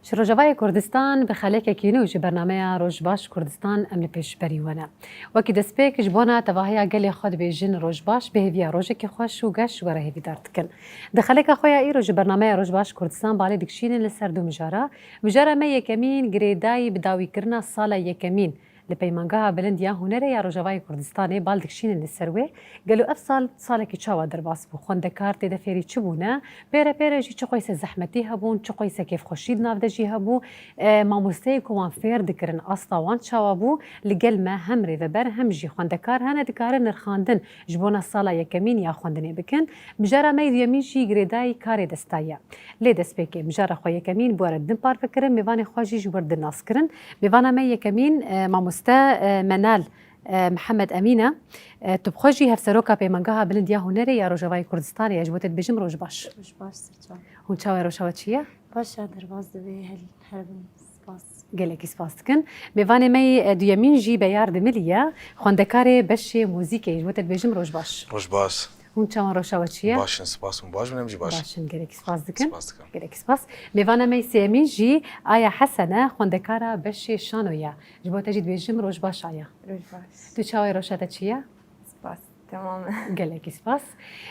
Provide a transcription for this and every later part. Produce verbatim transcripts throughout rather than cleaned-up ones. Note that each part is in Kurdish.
Ji Rojavayê Kurdistan bi xelekekî nû ji bernameya Roj Baş Kurdistan em li pêşberî we ne. Wekî destpêk ji bona tevahiya gelê xwe dibêjin Roj Baş, bi hêviya rojekî xweş û geş ji we re hêvîdar dikin. Di xeleka xwe ya îro ji bernameya Roj Baş Kurdistan balê dikişînin li ser du mijara. Mijara me yekemîn girêdayî bi dawîkirina sala yekemîn li Peymangeha Bilind ya Hunerê ya Rojavayê Kurdistanê bal dikişînin li ser wê. Gelo ev sal salekî çawa derbas bû? Xwendekar tê de fêrî çi bûne? Pêre pêre jî çi qoyse zehmetî hebûn, çi qoyse kêfxweşî di nav de jî hebû. E, mamosteyê ku wan fêr dikirin, asta wan çawa bû? Li gel me hem rêveber hem jî xwendekar hene dikarin nirxandin ji bona sala yekemîn ya xwendinê bikin. Mijara me yê duyemîn jî girêdayî karê destayî ye. Lê destpêkê mijara xwe yekemîn bi we re din parve kirin, mêvanê xwe jî ji wir din nas kirin. Mêvana me yekemîn, e, mamoste, e, Menal, e, Mihemed Emîn e. E, tu bi xwe jî hevseroka Peymangeha Bilind ya Hunerê ya Rojavayê Kurdistanê ye. Ji bo te dibêjim roj baş. Roj baş, serçav. Hûn çawa, rewşa we çi ye? Baş e, derbas dibe, her, her bin spas. Gelekî spas dikin. Mêvanê me yê, e, duyemîn jî Beyar Dimilî ye. Xwendekarê beşê muzîkê ye. Ji bo te dibêjim roj baş. Roj baş. Hûn çawan, rewşa we çi ye? Baş in, spas, hûn baş bin, em jî baş in. Baş in, gelekî spas dikin. Spas dikim. Gelekî spas. Mêvana me yê sêyemîn jî Aya Hesen e, xwendekara beşê şano ye. Ji bo te jî dibêjim roj baş Aya. Roj baş. Tu çawa, rewşa te çi ye? Spas, temam e. Gelekî spas.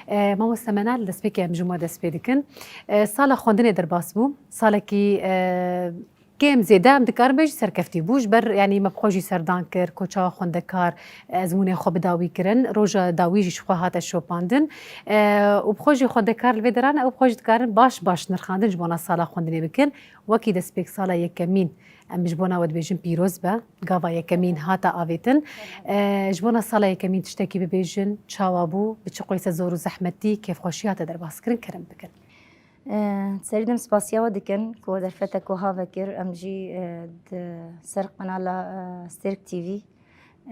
E, mamoste Menal, destpêkê em ji we dest pê dikin. E, sala xwendinê derbas bû. Salekî, e, kêm zêde em dikarin bêjin serkeftî bû. Ji ber, yanî me bi xwe jî serdan kir ku çawa xwendekar, e, ezmûnê xwe bi dawî kirin. Roja dawî jî ji xwe hate şopandin. E, û bi xwe jî xwendekar li vê deran e û bi xwe jî dikarin baş baş nirxandin ji bona sala xwendinê bikin. Wekî destpêk sala yekemîn em ji bona we dibêjin pîroz be. Gava yekemîn hate avêtin. E, ji bona sala yekemîn tiştekî bibêjin, çawa bû, bi çi qoyse zor û zehmetî, kêfxweşî hate derbas kirin, kerem bikin. E, serî dem spasiya we dikin ku we derfeteke wiha vekir. Em jî, e, di ser qenala, e, Stêrk T V,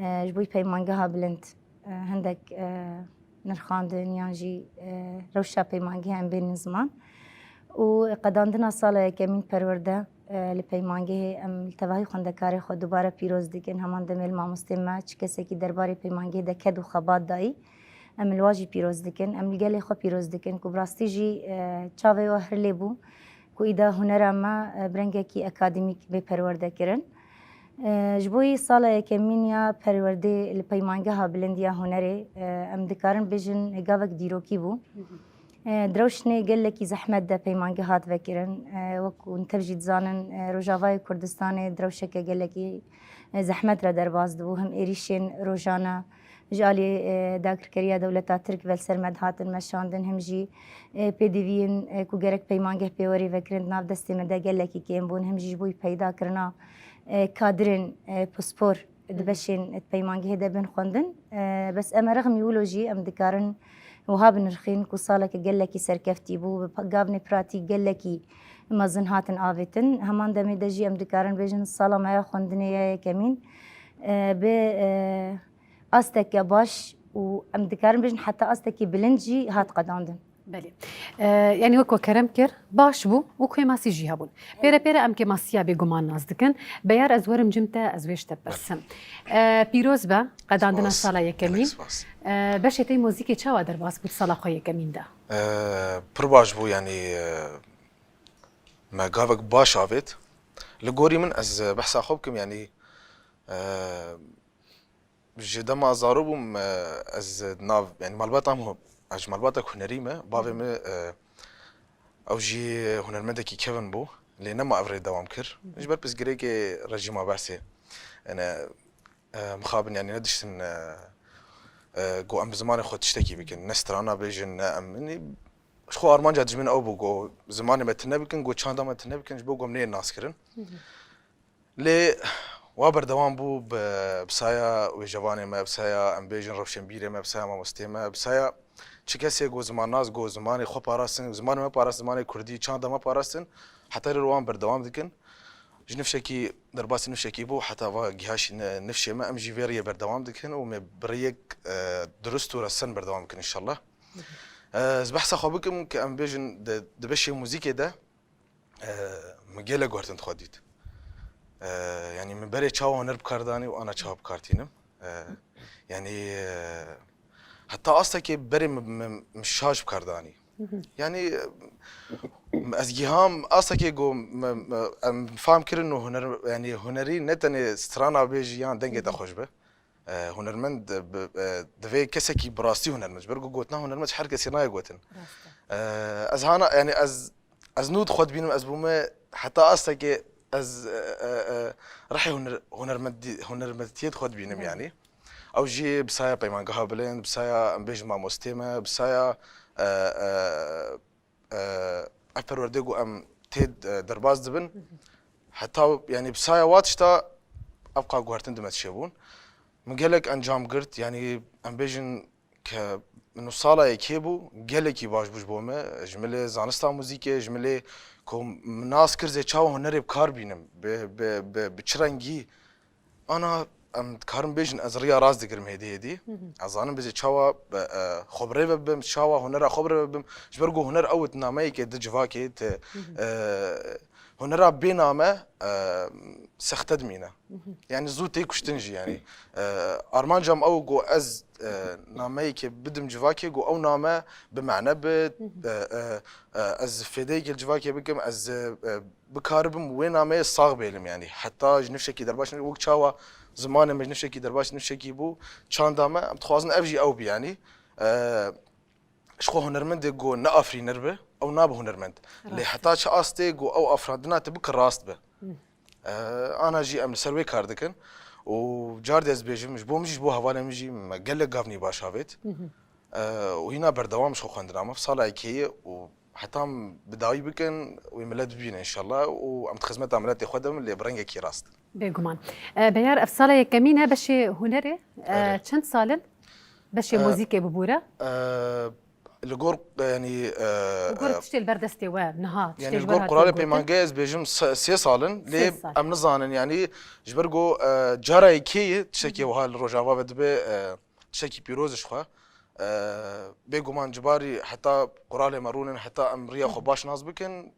e, ji bo Peymangeha Bilind, e, hindek, e, nirxandin yan jî, e, rewşa peymangehê em bênin ziman. Û qedandina sala yekemîn perwerde, e, li peymangehê em li tevahî xwendekarê xwe dubare pîroz dikin. Heman demê li mamostê me çi kesekî derbarê peymangehê de ked û xebat dayî, em li wan jî pîroz dikin. Em li gelê xwe pîroz dikin ku bi rastî jî, e, çavê we hir lê bû ku îda hunera me, e, bi rengekî akademîk bê perwerdekirin. E, ji bo yî sala yekemîn ya perwerdê li Peymangeha Bilind ya Hunerê, e, em dikarin bêjin gavek dîrokî bû. E, di rewşinê gelekî zehmet de peymangeh hat vekirin. E, wek hûn tev jî dizanin, e, Rojavayê Kurdistanê di rewşeke gelekî, e, zehmet re derbas dibû. Him êrîşên rojane ji alî, e, dagirkeriya dewleta Tirk ve li ser me dihatin meşandin, him jî, e, pêdiviyên, e, ku gerek peymangeh pê werê vekirin di nav destê me de gelekî kêm bûn, him jî ji bo peyda kirina, e, kadirên, e, pispor di beşên peymangehê de bên xwendin. E, bes em rexmî wilo jî em dikarin wiha binirxîn ku saleke gelekî serkeftî bû, bi pa-, gavnê pratîk gelekî mezin hatin avêtin. Heman demê de jî em dikarin bêjin sala me ya xwendinê ya yekemîn, e, bi, e, asteke baş û em dikarin bêjin heta astekî bilind jî hat qedandin. Belê. E, yanî wek we kerem kir, baş bû û kêmasî jî hebûn. Pêre pêre em kêmasiya bêguman nas dikin. Beyar, ez werim cem te, ez wê ji te pirsim. E, pîroz be, qedandina Spas. Sala yekemîn. Gelek spas. E, beşê te muzîkê çawa derbas bû di sala xwe yekemîn de? E, pir baş bû, yanî, e, me gavek baş avêt. Li gorî min, ez behsa xwe bikim, yanî, e, Ji dema zaro bûm, e, ez di nav, yanî malbata min, ez ji malbatek hunerî me, bavê min, e, ew jî hunermendekî kevin bû, lê nema ev rê dewam kir. Ji ber pirsgirêkê rejîma Bersê, yani, e, mixabin, yanî nediştin, e, e, ku em bi zimanê xwe tiştekî bikin, ne strana bêjin, ne em, yanî ji xwe armanca dijmin ew bû, ku zimanê me tune bikin, ku çanda me tune bikin, ji bo ku em neyên naskirin. Lê wa berdewam bû bi, bi saya wêjevanê me, bi saya, em bêjin, rewşenbîrê me, bi saya mamostê me, bi saya çi kesê ku zimannas, ku zimanê xwe parastin, zimanê me parastin, zimanê kurdî, çanda me parastin, heta rê wan berdewam dikin. Ji nifşekî, derbasî nifşekî bû, heta va gihaşî ne-, nifşê me, em jî vê riyê berdewam dikin û me bi riyek, e, dirust û resen berdewam dikin înşallah. E, ez behsa xwe bikim, ke em bêjin, di, di beşê muzîkê de, E, min gelek wertin xwe dît. E, yanî min berê çawa huner bi kar danî û ana çawa bi kar tînim. E, yanî, e, heta astekê berê min, min, min şaş bi kar danî. Yanî, e, Ez giham astekê ku me, me, em fam kirin û huner, yanî hunerî ne tenê strana bê jî yan dengê te xweş be. E, hunermend bi, e, divê kesekî bi rastî hunermend. Ji ber ku gotina hunermend ji her kesî nayê gotin. Rast e. E, ez hana, yanî ez, ez nû di xwe dibînim, ez bûme heta astekê ez, e, e, e, rihê huner-, hunermendî-, hunermendiyê di xwe dibînim, belê, yanî. Ew jî bi saya peymangeha bilind, bi saya, em bêjin, mamostê me, bi saya, e, e, e, ev perwerdê ku em tê, e, derbas dibin, heta, yanî bi saya wa tişta ev qa guhertin di me dişêbûn. Min gelek encam girt, yanî em bêjin ke min sala yekê bû, gelekî baş bû ji bo me, ji milê zanista muzîkê, ji milê ku min nas kir zê çawa hunerê bi kar bînim, bi, bi, bi, bi çi rengî. Ana, em dikarin bêjin, ez riya rast digirim hêdî hêdî. Hı hı. Ez zanim bizê çawa, e, e, xwe bi rê ve bibim, çawa hunera xwe bi rê ve bibim. Ji ber ku huner ew nameyekê di civakê te, hı hı, e, hunera bê name, e, sexte dimîne. Hı hı. Yani zû tê kuştin jî yani. E, armanca min ew ku ez, e, nameyekê bidim civakê ku ew name bi mane bi, hı hı, e, e, e, ez fêdeyekê li civakê bikim, ez, e, e, bikaribim wê nameyê sax bêlim, yanî heta ji nifşekî derbaş, wek çawa zimanê me ji nifşekî derbaş nifşekî bû, çanda me, em dixwazin ev jî ew bi, yanî, e, ji xwe hunermendê ku ne afirîner bi, ew nabe hunermend. Lê, rast, heta çi astê ku ew afirandina te bike rast be. Hı. E, ana jî em li ser wê kar dikin û cardê ez bêjim, ji bo min jî, ji bo hevalên min jî me gelek gavnî baş avêt. Hı hı. E, û hîna berdewam ji xwe xwendina me. Sala yekê ye û heta em bi dawî bikin, wê milet bibîne înşallah û em di xizmeta miletê xwe de bin, lê bi rengekî rast. Bêguman. E, Beyar, ev sala yekemîn e beşê hunerê. E, erê, çend sal in? Beşê, e, muzîkê bibûre? E, li gor, e, yanî, e, li gor, e, tiştê li ber destê we niha, yanî tiştê li gor quralê peymange ez bêjim se-, sê sal in, lê sê sal, em nizanin, yanî ji ber ku, e, cara yekê ye tiştekî, hı hı, wiha li Rojava ve dibe, e, tiştekî pîroz ji xwe. E, bêguman cibarî heta quralê me rûnin, heta em riya xwe, hı hı, baş nas bikin,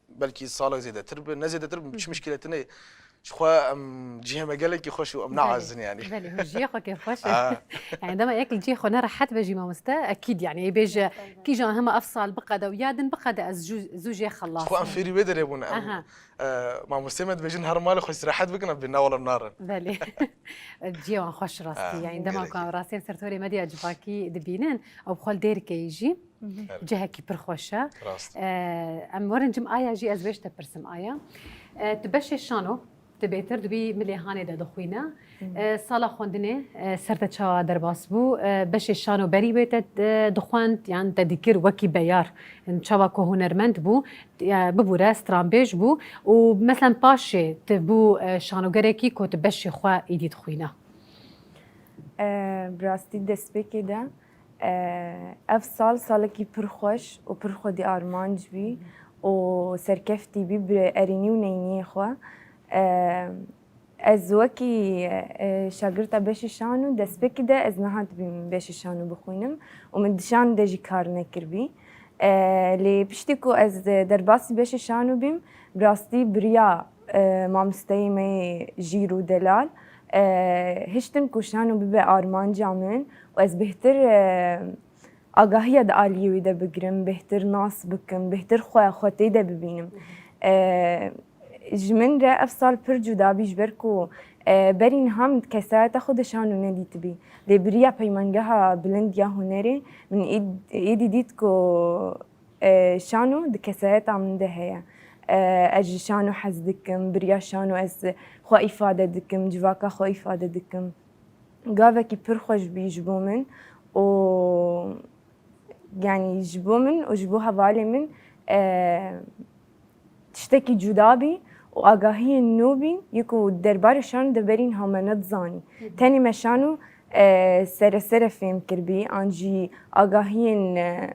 belkî salek zêdetir bi, ne zêdetir bi, hı hı, çi mişkîle tune. Ji xwe em cihê me gelekî xweş û em, belê, neazin yani. Belê, hûn cihê xwe kêfxweş e. Ha. Yani dema yek li cihê xwe nerehet be jî mamoste, ekîd yani. Ê bêje, tabii, kîjan hema ev sal biqede û ya din biqede ez jû-, zû jê xelas. Xwe em fêrî wê derê bûne. Em, aha, e, mamostê me dibêjin her malê xwe îstirahet bikin, em bêjin na wele em narin. Belê. Cihê wan xweş rastî. Ha, yani dema, gelekî, ku em rastî em ser torê medya civakî dibînin, ew bi xwe li Dêrikeyê jî. Hı hı. Evet. Cihekî pir xweş e. Rast. E, em werin cim Aya jî, ez wê ji te pirsim, Aya. E, tu beşê şano, tu bêtir dibî milê hanê de dixwîne. Hı hı. E, sala xwendinê, e, ser te çawa derbas bû? E, beşê şano berî wê te, e, dixwend, yan te dikir wekî Beyar? Çawa ku hunermend bû, e, bibûre stranbêj bû û meselen paşê tu bû, e, şanogerekî ku tu beşê xwe êdî dixwîne? E, bi rastî destpêkê de, e, ev sal salekî pir xweş û pir xwedî armanc bî û serkeftî bî bi erênî û neyîniyê xwe. E, ez wekî, e, şagirta beşê şano destpêkê de ez nehatibîm beşê şano bixwînim û min di şan de jî kar nekiribî. E, lê piştî ku ez derbasî beşê şano bîm, bi rastî bi riya, e, mamosteyê me yê Jîr û Delal, e, hiştin ku şano bibe armanca min û ez bêhtir, e, agahiya di aliyê wê de bigirim, bêhtir nas bikim, bêhtir xwe, xwe tê de bibînim. E, ji min re ev sal pir cuda bî, ji ber ku, e, berî niha min di kesayeta xwe de şano nedîtibî. Lê bi riya Peymangeha Bilind ya Hunerê min êd-, êdî dît ku, e, şano di kesayeta min de heye. E, ez ji şano hez dikim, bi riya şano ez xwe îfade dikim, civaka xwe îfade dikim. Gavekî pir xweş bî ji bo min û, yanî ji bo min û ji bo hevalê min, e, tiştekî cuda bî û agahiyên nû bîn, yê ku derbarê şano de berî niha me nedizanî. Hı hı. Tenê me şano, e, sere sere fêm kiribî, an jî agahiyên, e,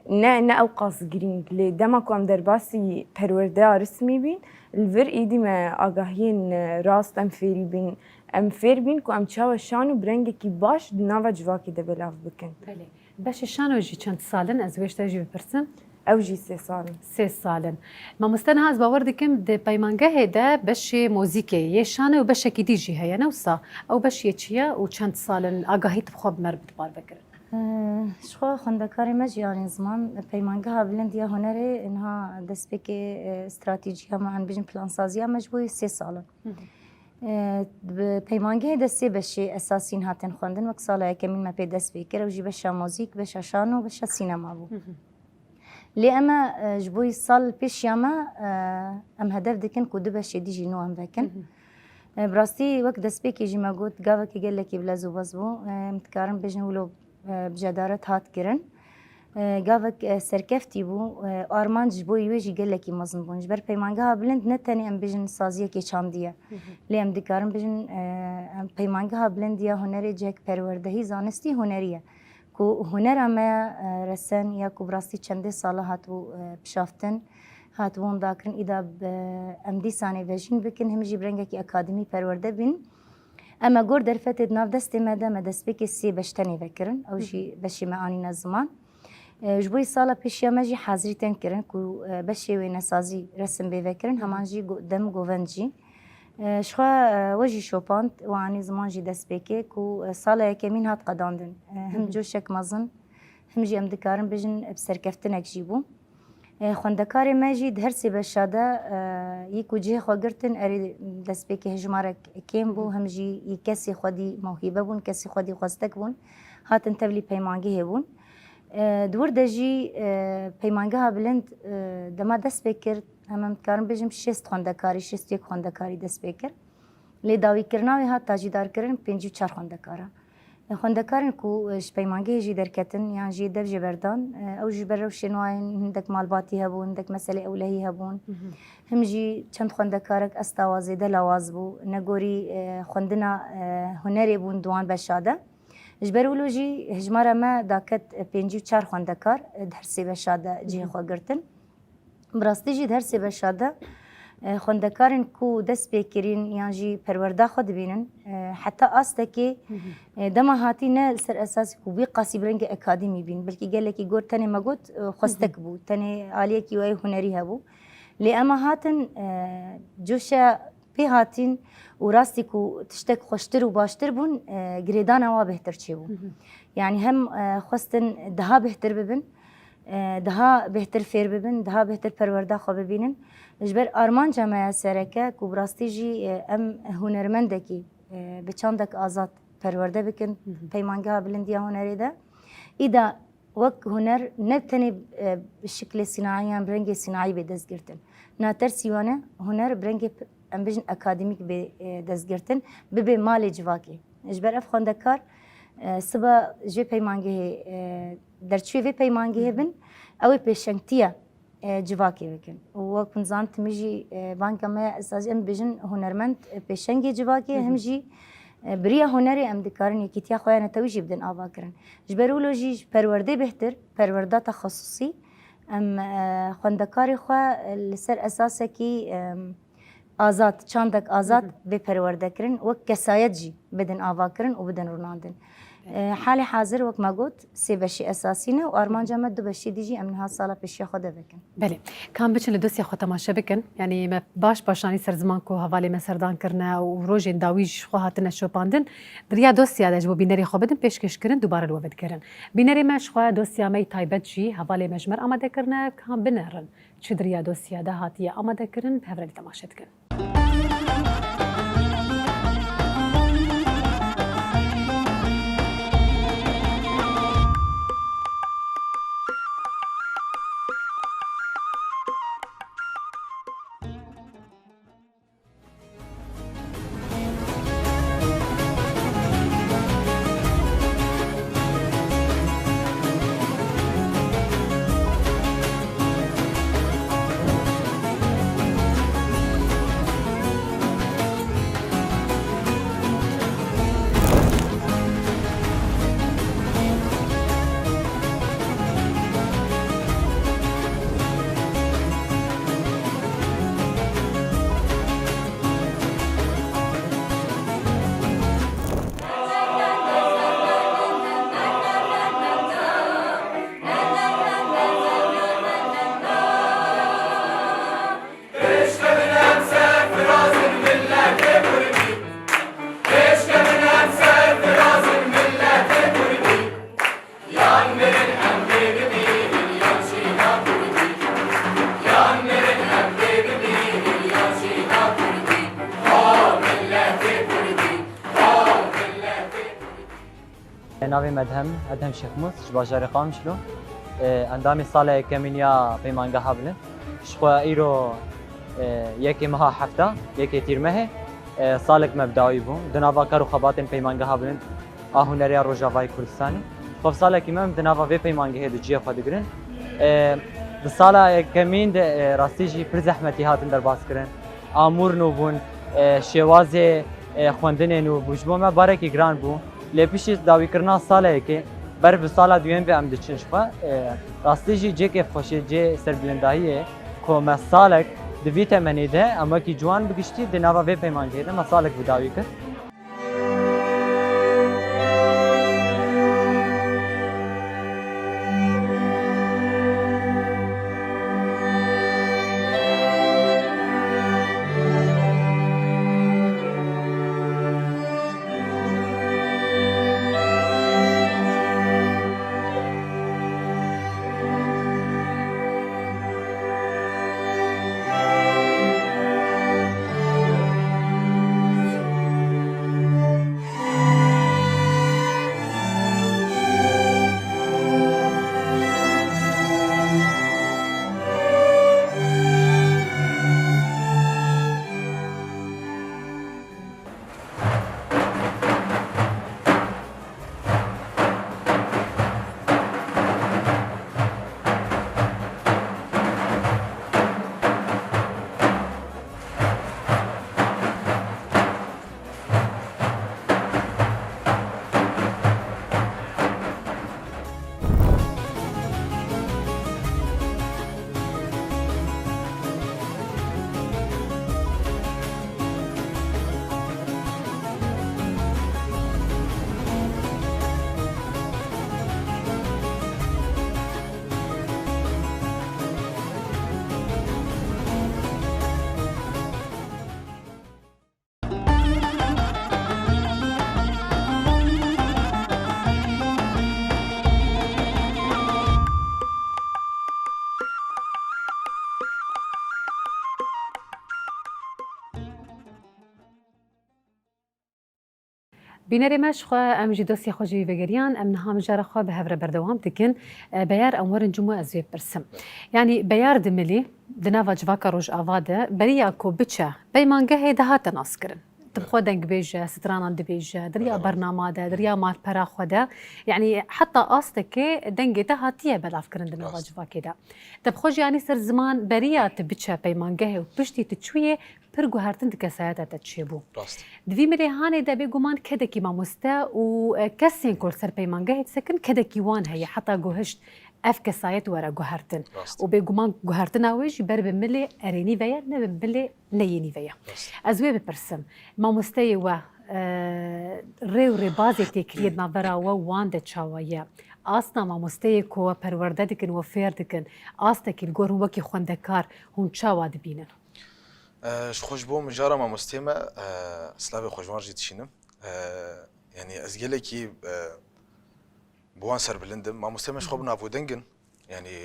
ne, ne ewqas girîng. Lê dema ku em derbasî perwerdeya rismî bîn, li vir êdî me agahiyên, e, rast em fêrî bîn, em fêr bîn ku em çawa şano bi rengekî baş di nava civakê de belav bikin. Belê. Beşê şano jî çend sal in? Ez wê ji te jî bipirsim. Ew jî sê sal in. Sê sal in. Mamoste, niha ez bawer dikim di peymangehê de beşê mozîkê yê şano û beşekî dî jî heye, ne wisa? Ew beş yê çi ye û çend sal in? Agahî tu bi xwe bi me re bide parve kirin. Ji xwe xwendekarê me jî anî ziman, Peymangeha Bilind ya Hunerê niha destpêkê, e, stratejiya me, em bijin plansaziya me ji bo sê sal in. Hı hı. E, bi peymangehê de sê beşê esasî hatin xwendin, wek sala yekemîn me pê dest pê kir, ew jî beşa muzîk, beşa şano, beşa sînema bû. Hı hı. Lê em e, e, ji bo sal pêşiya me, e, em hedef dikin ku du beşê dî jî nû em vekin. Hı hı. E, bi rastî wek destpêkê jî me got, gavekî gelekî bi lez û bez bû. E, em dikarin bêjin wilo, e, bi cedaret hat kirin. E, gavek, e, serkeftî bû. E, armanc ji bo wê jî gelekî mezin bûn. Ji ber Peymangeha Bilind ne tenê em bêjin saziyekê çandî ye. Hı hı. Lê em dikarin bêjin, e, em Peymangeha Bilind ya Hunerê cihek perwerdehî, zanistî, hunerî ye. Ku hunera me ya, e, resen ya ku bi rastî çendê sala hatibû, e, pişaftin, hatibû windakirin, îda bi, em dîsanê vejîn bikin, him jî bi rengekî akademî perwerde bin. Em e gor derfetê di nav destê me de me destpêkê sê beş tenê vekirin. Ew jî Hı hı. beşê me anîne ziman. E, ji bo sala pêşiya me jî hazirî tên kirin ku, e, beşê wênesazî resim bê vekirin, Hı hı. heman jî go-, dem govend jî. E, ji xwe, e, we jî şopand, we anî ziman jî destpêkê ku, e, sala yekemîn hat qedandin. E, him Hı hı. coşek mezin, him jî em dikarin bêjin, e, bi serkeftinek jî bû. E, xwendekarê me jî di her sê beşa de, e, yî ku cihê xwe girtin, erê destpêkê hejmarek kêm bû, Hı hı. him jî yî kesê xwedî mewhîbe bûn, kesê xwedî xwestek bûn, hatin tevlî peymangehê bûn. E, di wir de jî, e, Peymangeha Bilind, e, dema dest pê kir, hemen dikarim bêjim şêst xwendekarî, şêst û yek xwendekarî dest pê kir. Lê dawîkirina wê hat tacîdarkirin pêncî û çar xwendekar e. E, xwendekarên ku, e, ji peymangehê jî derketin yan jî dev jê berdan, e, ew ji ber rewşên wan hindek malbatî hebûn, hindek meselê ewlehî hebûn. Hı hı. Him jî çend xwendekarek estawa zêde lawaz bû, negorî, e, xwendina, e, hunerê bûn di wan beşa de. Ji ber wilo jî hejmara me daket, e, pêncî û çar xwendekar, e, di her sê beşa de cihê Hı hı. xwe girtin. Bi rastî jî di her sê beşa de, e, xwendekarên ku dest pê kirîn yan jî perwerda xwe dibînin, e, heta astekê, Hı hı. e, dema hatî ne li ser esasî ku wî qasî bi rengê akademî bîn, belkî gelekî gor tenê me got, e, xwestek Hı hı. bû, tenê aliyekî wê hunerî hebû. Lê ema hatin, e, coşa pê hatîn û rastî ku tiştek xweştir û baştir bûn, e, girêdana wa bêhtir çêbû. Hı hı. Yanî hem, e, xwestin daha bêhtir bibin, e, daha bêhtir fêr bibin, daha bêhtir perwerda xwe bibînin. Ji ber armanca me ya sereke ku bi rastî jî, e, em hunermendekî, e, bi çandek azad perwerde bikin, Hı hı. Peymangeha Bilind ya Hunerê de. Îda wek huner ne tenê, e, bi şiklê sînaî yan bi rengê sînaî bê destgirtin. Natersî wane huner bi rengê p-, em bijin akademîk bê, e, destgirtin, bibe malê civakê. Ji ber ev xwendekar, e, siba jê peymangehê, e, derçûyê vê peymangehê Hı hı. bin, ew ê pêşengtiya, e, civakê bikin. Û wek hûn zanîn, timî jî, e, banka me ya esasî, em bijin hunermend, e, pêşengê civakê, Hı hı. him jî, e, bi riya hunerê em dikarin yekîtiya xwe ya netewî jî bidin avakirin. Ji ber wilo jî ji perwerdê bêhtir, perwerda texesusî, em, e, xwendekarê xwe, e, li ser esasekî, e, azad, çandek azad Hı hı. bê perwerdekirin, wek kesayet jî bidin avakirin û bidin rûnandin. Evet. E, halê hazir wek me got, sê beşî esasî ne û armanca me du beşî dî jî em niha sala pêşiya xwe de vekin. Belê. Ka em biçin li dosya xwe temaşe bikin. Yanî me baş baş anî ser ziman ku hevalê me serdan kirine û rojên dawî ji xwe hatine şopandin. Di riya dosya de ji bo bînerê xwe bidin pêşkêş kirin, dubare li we vedigerin. Bînerê me ji xwe dosya me yî taybet jî hevalê me ji me re amade kirine, ka binerin. Çi di riya dosya de hatiye amadekirin, bi hev re dê temaşe dikin. Navê me Edhem, Edhem Şêxmûs, ji bajarê Qamişlo. E, endamê sala yekemîn ya Peymangeha Bilind. Ji xwe îro, e, yekê meha hefta, yekê tîrmehê, e, salek me bi dawî bû. Di nava kar û xebatên Peymangeha Bilind a Hunerê ya Rojavayê Kurdistanê. Xwe bi salekî me em di nava vê peymangehê de cihê xwe digirin. E, di sala yekemîn de, e, rastî jî pir zehmetî hatin derbas kirin. Amûr nû bûn, e, şêwazê, e, xwendinê nû bû. Ji bo me barekî giran bû. Lê piştî dawîkirina salekê, ber bi sala duyem ve em diçin ji xwe. E, rastî jî cêkê xweşê, cê serbilindahiyê ku me salek di vî temenê de em wekî ciwan bi giştî di nava vê peymangehê de me salek bi dawî kir. Bînerê me, ji xwe em jî dostê xwe jî vegeriyan, em niha mijara xwe bi hev re berdewam dikin. E, Beyar, em werin cû me ez wê pirsim. Yanî Beyar Dimilî di nava civaka Rojava de beriya ku biçe peymangehê de hate naskirin. Di xwe dengbêj e, stranan dibêje, di riya bernama de, di riya malpera xwe de. Yanî heta astekê dengê te hatiye belavkirin di nava civakê de. Te bi xwe jî anî ser ziman beriya tu biçe peymangehê û piştî tu çûyê pir guhertin di kesayeta te çêbû. Rast. Di vî milê hanê de bêguman kedekî mamoste û, e, kesên ku li ser peymangehê disekin kedekî wan heye heta ku hişt ev kesayet were guhertin. Rast. Û bêguman guhertina wê jî ber bi milê erênî ve ye, ne bi milê neyênî ve ye. Rast. Ez wê bipirsim, mamosteyê we, e, rê û rêbazê têkiliyê di navbera we û wan de çawa ye? Asta mamosteyê ku we perwerde dikin, we fêr dikin, astekî li gor hûn wekî xwendekar hûn çawa dibînin? E, ji xwe ji bo mijara mamosteyê me, e, slavê xwe ji wan jî dişînim. E, yanî ez gelekî, e, bi wan serbilind im. Mamosteyê me ji xwe bi navodeng in. Yanî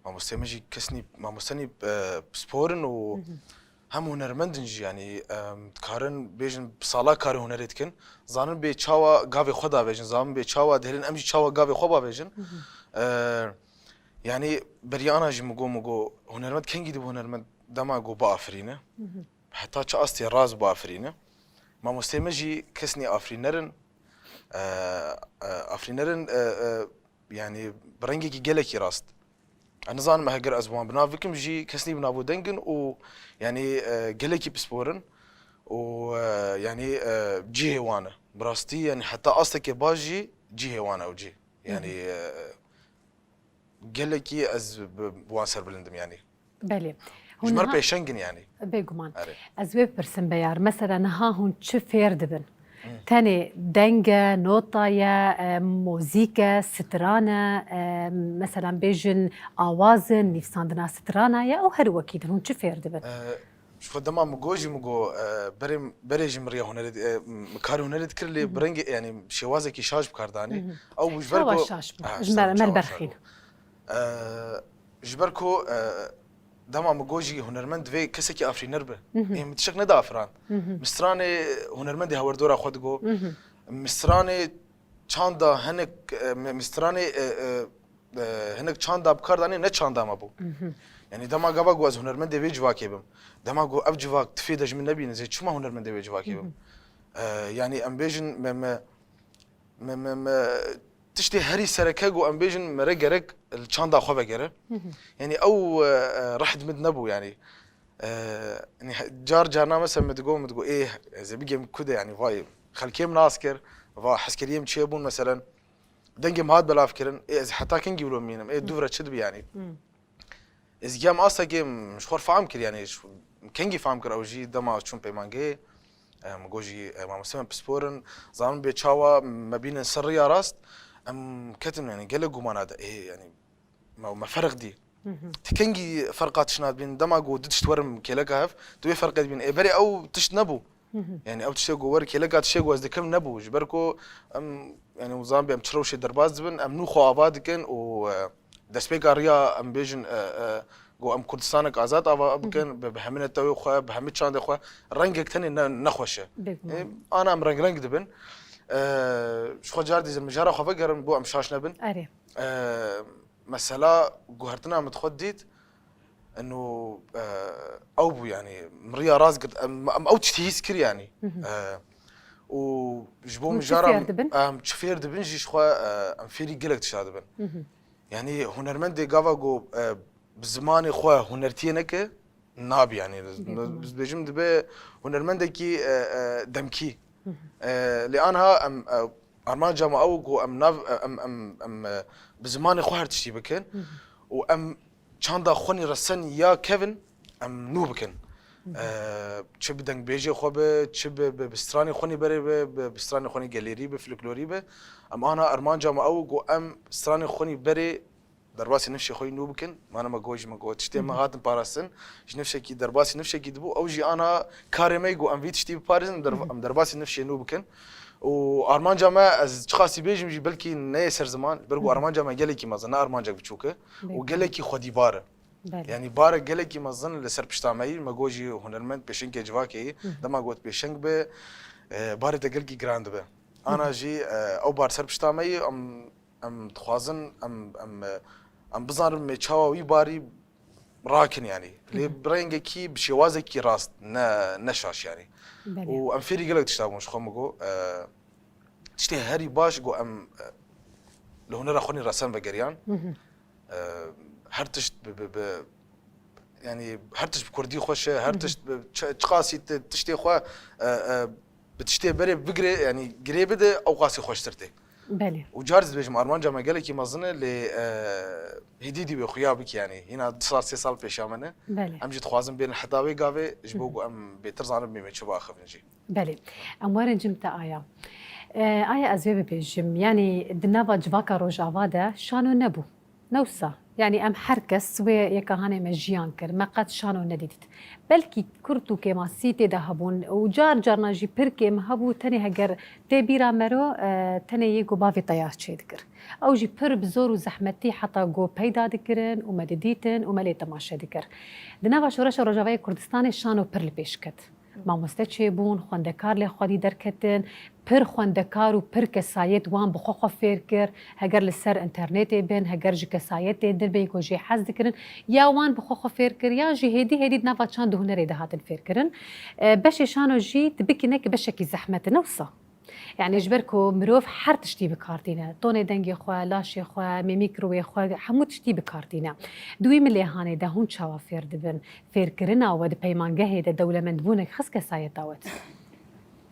mamosteyê me jî kesnî, mamostenî, e, pispor in û hem hunermend in jî. Yanî, em, dikarin bêjin bi sala karê hunerê dikin. Zanin bê çawa gavê xwe davêjin, zanin bê çawa dihêlin, em jî çawa gavê xwe bavêjin. E, Yanî beriya ana jî min got, min got, hunermend kengî dibe hunermend dema got biafirîne. Heta çi astê rast biafirîne. Mamosteyê me jî kesnî afirîner in. E, e, afirîner in, e, e, yanî bi rengekî gelekî rast. Ez nizanim heger ez bi wan bi nav bikim jî kesnî bi nav û deng in û yanî, e, gelekî pispor in û, e, yanî, e, cihê wan e. Bi rastî yanî heta astekê baş jî cihê wan e ew cih. Yanî, e, gelekî ez bi, bi wan serbilind im, yanî. Belê. Ji me re pêşeng in, yanî. Bêguman. Erê. Ez wê bipirsim, Beyar. Mesela niha hûn çi fêr dibin? Tenê deng e, nota ye, e, muzîk e, stran e, e, mesela bêjin awaz in, nivîsandina strana ye û her wekî din. Hûn çi fêr dibin? E, Ji xwe dema min got jî, min got, e, berê, berê jî min riya hunerê di-, e, min karê hunerê dikir, lê bi rengê, yanî şêwazekî şaş bi kar danî. Ew bû ji ber ku, şaş bû? Ha, ji me re, me li ber xîn. E, ji ber ku, e, dema min got jî hunermend divê kesekî afirîner be. Ê, min tiştek neda afiran. Min stranê hunermendê hewerdora xwe digot. Min stranê çanda hinek, e, me-, mistiranê, e, e, e, hinek çanda bi kar danê, ne çanda me bû. Yanî dema gava ku ez hunermendê vê civakê bim, dema ku ev civak tifê de ji min nebîne, ez ê çima hunermendê vê civakê bim? E, yanî em bêjin me, me, me, me, me, tiştê herî sereke ku em bêjin mere gerek li çanda xwe vegere. Yanî ew, e, e, rehd min nebû yanî. E, yanî he-, car carna mesela min digot, min digot, ê, ez ê bigêm ku de yanî vay, xelkê min nas kir, va hezkeriyê min çêbûn meselen, dengê min hat belavkirin, ê, ez heta kengî wilo mînim, ê, dûvre çi dibi yanî? Ez gêm astekê min ji xwe fehm kir, yanî ji kengî fehm kir ew jî dema çûn peymangehê, e, min got jî, e, mamoste me pispor in, zanin bê çawa me bînin ser riya rast, em ketin yanî gelek gumana de, ê, yanî me, me ferq dî. Ti kengî ferqa tişna dibîn, dema got du tişt werim kêleka hev, tu wê ferqê dibîn. Ê, berê ew tişt nebû. Yanî ew tiştê ku wer kêleka tiştê ku ez dikim nebû. Ji ber ku em, yanî hûn zanibê em çi rewşê derbas dibin, em nû xwe ava dikin û, e, destpêka riya em bêjin, e, e, ku em Kurdistanek azad ava bikin, bi, bi hemî netewê xwe, bi hemî çandê xwe, rengek tenê ne, nexweş e. Bêguman. E, ana em reng reng dibin. E, ji xwe car dî mijara xwe vegerin, bo em şaş nebin. Erê. E, mesela guhertina min xwe dît, eno, e, ew bû, yanî, min riya rast girt, em, em ew tiştî hîs kir, yanî. E, û ji bo Hûn çi mijara fêr dibin? Em çi fêr dibin jî ji xwe, e, em fêrî gelek tişta dibin. Yanî, hunermendê gava ku, e, bi zimanê xwe hunertiyê neke, nabî, yanî, Bêguman. Biz dibêjim dibe hunermendekî, e, e, demkî. E, lê anha em, e, armanca me ew ku em nav, e, em, em, em, e, bi zimanê xwe her tiştî bikin û em çanda xwenî resen ya kevin em nû bikin. E, çi bi dengbêjê xwe be, çi bi, bi, bi stranê xwenî berê be, bi, bi stranê xwenî gelêrî be, folklorî be. Em ana armanca me ew ku em stranê xwenî berê derbasî nifşê xwe yî nû bikin. Mane me got jî me got, tiştê me hatin parastin, ji nifşekî derbasî nifşekî dibû, ew jî ana karê me yî ku em vî tiştî biparêzin, em derv-, em derbasî nifşê nû bikin. Û armanca me, ez çiqasî bêjim jî belkî neyê ser ziman, ji ber ku armanca me gelekî mezin, ne armancek biçûk e û gelekî xwedîbar e. Belê. Yanî barek gelekî mezin li ser pişta me yî, me got jî hunermend pêşengê civakê yî, dema got pêşeng be, e, barê te gelkî giran dibe. Ana jî, e, ew bar ser pişta me yî, em em dixwazin, em, em, em bizanin me çawa wî barî rakin, yanî. Lê bi rengekî, bi şêwazekî rast, ne, ne şaş, yanî. Belê. Û em fêrî gelek tişta bûn, ji xwe min got, e, tiştê herî baş, got em, e, li hunera xwe nî resen vegeriyan. E, her tişt bi, bi, bi, yanî her tişt bi kurdî xweş e, her tişt bi çi-, çiqasî ti-, tiştê xwe, e, e, bi tiştê berê bigirê, yanî girê bide, ew qasî xweştir tê. Belê. Û car dibêjim, armanca me gelekî mezin e, lê, e, hêdî dî wê xuya bikî, yanî hîna du sal, sê sal pêşiya me ne. Belê. Em jî dixwazin bêrin heta wê gavê, ji bo ku em bêtir zanin bê me çi biaxivin jî. Belê. Em werin cim te aya. E, aya ez wê bibêjim, yanî di nava civaka Rojava de şano nebû. Ne wisa. Yanî em her kes wê yeka hanê me jiyan kir, me qet şano nedîdît. Belkî kurt û kêmasî tê de hebûn û car carna jî pir kêm hebû, tenê heger tê bîra me ro, e, tenê yê ku bavê teyar çêdikir. Ew jî pir bi zor û zehmetî heta ku peyda dikirin û me didîtin û me lê temaşe dikir. Di nava Şoreşa Rojavayê Kurdistanê şano pir li pêş ket. Mamoste çêbûn, xwendekar lê xwedî derketin, pir xwendekar û pir kesayet wan bi xwe xwe fêr kir, heger li ser înternetê bin, heger ji kesayetên din bin ku jê hez dikirin, ya wan bi xwe xwe fêr kir, ya jî hêdî hêdî di nava çand û hunerê de hatin fêr kirin. E, beşê şano jî tu bikî ne ki beşekî zehmet e, ne wisa? Yanî ji ber ku mirov her tiştî bi kar tîne, tonê dengê xwe, laşê xwe, mîmîk rûyê xwe, hemû tiştî bi kar tîne. Di wî milêhanê de hûn çawa fêr dibin? Fêrkirina we di peymangehê de dewlemendbûnek xist kesayeta we?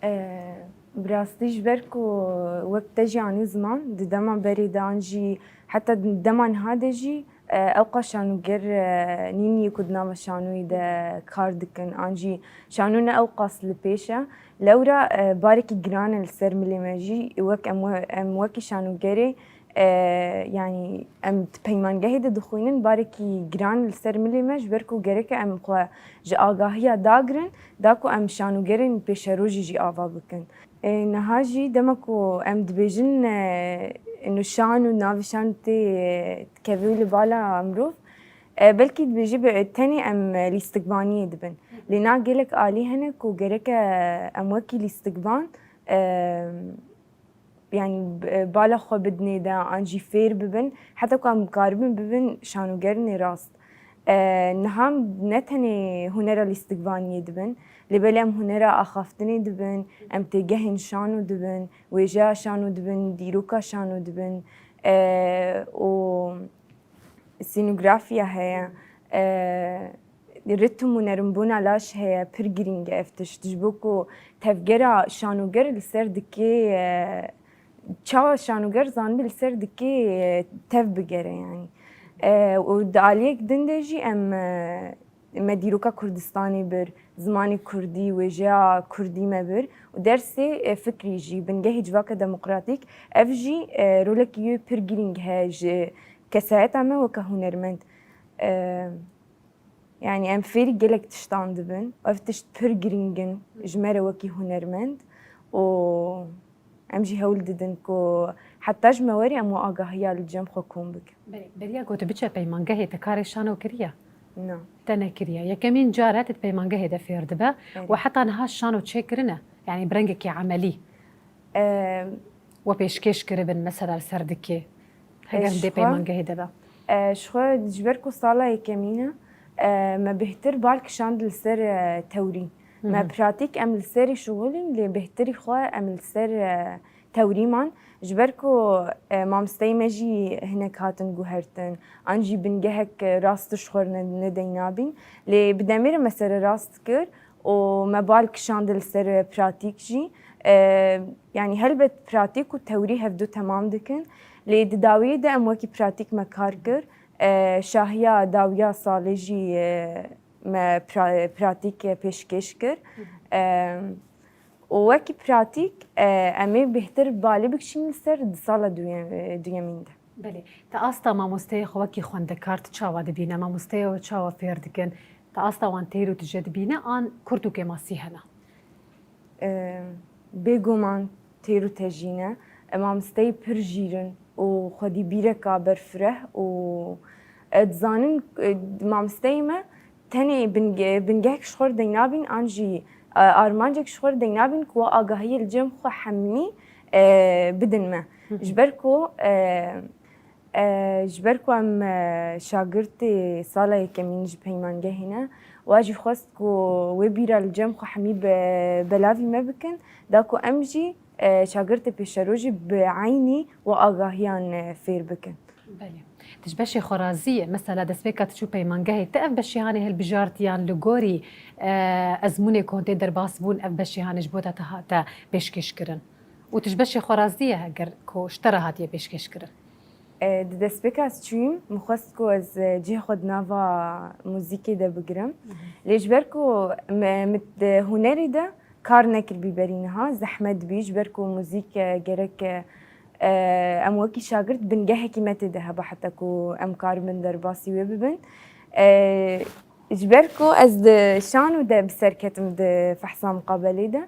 E, bi rastî ji ber ku wek te jî anî ziman, di dema berê de an jî heta di dema niha de jî, e, ewqas şanoger, e, nîn yê ku di nava şanoyê de kar dikin, an jî şano ne ewqas li pêş e. Lewra, e, barekî giran e li ser milê me jî, wek em we-, em wekî şanogerê, e, yanî em di peymangehê de dixwînin, barekî giran li ser milê me, ji ber ku gereke em xwe ji agahiya dagirin, da ku em şanogerên pêşerojî jî ava bikin. E, niha jî dema ku em dibêjin, e, nûşan û navîşan tê, e, dikeve li bala mirov, e, belkî dibêje be, tenê em, e, lîstikvaniyê dibin. Lê na gelek alî hene ku gereke em wekî lîstikvan, e, yanî, e, bala xwe bidinê de an jî fêr bibin, heta ku em bikaribin bibin şanogerên rast. E, niha em ne tenê hunera lîstikvaniyê dibin, lê belê em hunera axaftinê dibin, em têgehên şano dibin, wêjeya şano dibin, dîroka şano dibin, e, û sînografiya heye, e, ritm û nerimbûna laş heye, pir girîng e ev tişt. Ji bo ku tevgera şanoger li ser dikê, e, çawa şanoger zanibe li ser dikê, e, tev bigere yanî. E, û di aliyek din de jî em, e, me dîroka Kurdistanê bir, zimanê kurdî, wêjeya kurdî me bir û dersê, e, fikrî jî, bingehê civaka demokratîk, ev jî, e, rolekî wê pir girîng heye ji kesayeta me weke hunermend. E, yanî em fêrî gelek tiştan dibin. Ev tişt pir girîng in ji me re wekî hunermend û em jî hewl didin ku heta ji me werê em û agahiya li cem xwe kom bikin. Belê, beriya ku tu biçe peymangehê, te karê şano kiriye? Na. Te nekiriye. Yekemîn car e tu di peymangehê de fêr dibe Erê. û heta niha şano çêkirine, yanî bi rengekî emelî Em, we pêşkêş kiribin, mesela li ser dikê, heger Eş hindê xwe. peymangehê de be? E, ji xwe ji ber ku sala yekemîn e, e, me bêhtir bal kişand li ser, e, tewrî. Me Hı hı. pratîk em li serî şixulîn, lê bêhtirî xwe em li ser, e, tewrî man. Ji ber ku, e, mamosteyê me jî hinek hatin guhertin, an jî bingehek, e, rast ji xwe re ne-, nedeyna bîn. Lê bi demê re me sererast kir û me bal kişand li ser, e, pratîk jî. E, yanî helbet pratîk û tewrî hevdu temam dikin. Lê di dawiyê de em wekî pratîk me kar kir. E, şahiya dawiya salê jî, e, me pra-, pratîk, e, pêşkêş kir. Hı hı. E, û wekî pratîk, e, em ê bêhtir balê bikişînin li ser di sala duyem-, e, duyemîn de. Belê. Te asta mamosteyê xwe wekî xwendekar tu çawa dibîne? Mamosteya we çawa fêr dikin? Te asta wan têr û tije dibîne an kurt û kêmasî hene? E, bêguman têr û tejî ne. E, mamosteyê pir jîr in û xwedî bîreka berfireh û, e, dizanin, e, mamosteyê me tenê binge-, bingehek ji xwe re deynabîn an jî, e, armancek ji xwe re deynabîn ku we agahiyê li cem xwe hemî, e, bidin me. Hı hı. Ji ber ku, e, E, ji ber ku em, e, şagirtê sala yekemîn ji peymangehê ne, wa jî xwest ku wê bîra li cem xwe hemî be-, belavî me bikin, da ku em jî, e, şagirtê pêşerojê bi eynî û agahiyan, e, fêr bikin. Belê. Tu ji beşê xwe razî ye? Mesela destpêka tu çû peymangehê, te ev beşê hanê hilbijartiyan li gorî, e, ezmûnê ku hûn tê derbas bûn, ev beşê hanê ji bo te te hate pêşkêş kirin? Û tu ji beşê xwe razî ye heger ku ji te re hatiye pêşkêş kirin? E, di destpêka ez çûyîm, min xwest ku ez, e, cihê xwe di nava muzîkê de bigirim. Hı hı. Lê ji ber ku me, min di hunerê de kar nekiribî berî niha, zehmet dibî, ji ber ku muzîk, e, gerek, e, e, em wekî şagirt bingehekî me tê de heba heta ku em karibin derbasî wê bibin. E, ji ber ku ez di şano de bi ser ketim di fehsa muqabelê de,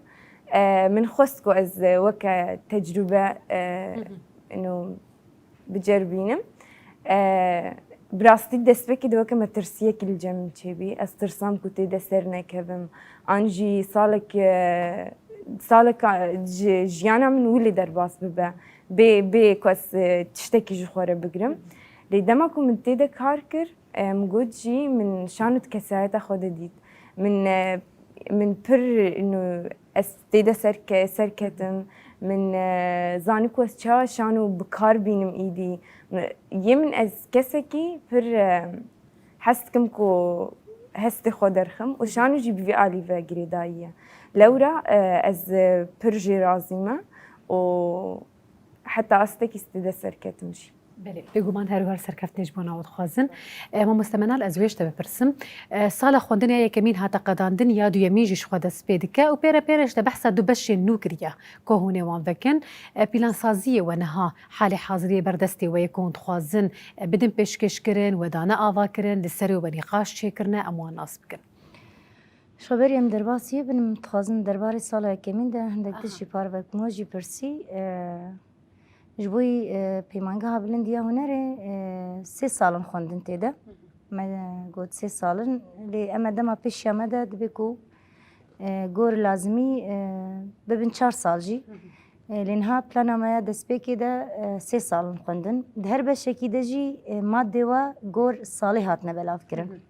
e, min xwest ku ez weke tecrûbe, e, Hı hı. ino, biceribînim. E, bi rastî destpêkê de weke metirsiyekî li cem min çêbî. Ez tirsam ku tê de ser nekevim. An jî salek, e, saleka ji jiyana min wî lê derbas bibe. Bê, bê ku ez, e, tiştekî ji xwe re bigirim. Lê dema ku min tê de kar kir, e, min got jî min şano di kesayeta xwe de dît. Min, e, min pir, ino, ez tê de serke-, serketim. Min, e, zanî ku ez çawa şano bi kar bînim îdî. Mi-, yê min ez kesekî pir, e, hez dikim ku hestê xwe derxim û şano jî bi vî alî ve girêdayî ye. Lewra, e, ez, e, pir jê razî me û heta astekî ez tê de serketim jî. Belê, bêguman her û her serkeftinê ji bo nava dixwazin. E, mamoste Menal, ez wê ji te bipirsim. E, sala xwendinê ya yekemîn hate qedandin, ya duyemîn jî ji xwe dest pê dike û pê re pê re ji te behsa du beşên nû kiriye ku hûn ê wan vekin. E, plansaziyê we niha halê haziriyê ber destê we ye ku hûn dixwazin, e, bidin pêşkêşkirin, wedane avakirin, li serê we nîqaş çêkirine, em wan nas bikin. Ji xwe berî em derbasî bin, em dixwazin derbarê sala yekemîn de hindek tişt Aha. jî parve bikim. We jî pirsî, e, ji bo yî, e, Peymangeha Bilind ya Hunerê, e, sê sal in xwendin tê de. Hı hı. Me got sê sal in, lê em e dema pêşiya me de dibê ku, e, gor lazimî, e, bibin çar sal jî. Hı hı. E, Lê niha plana me ya destpêkê de e, sê sal in xwendin. Di her beşekî de jî e, madê we gor salê hatine belavkirin.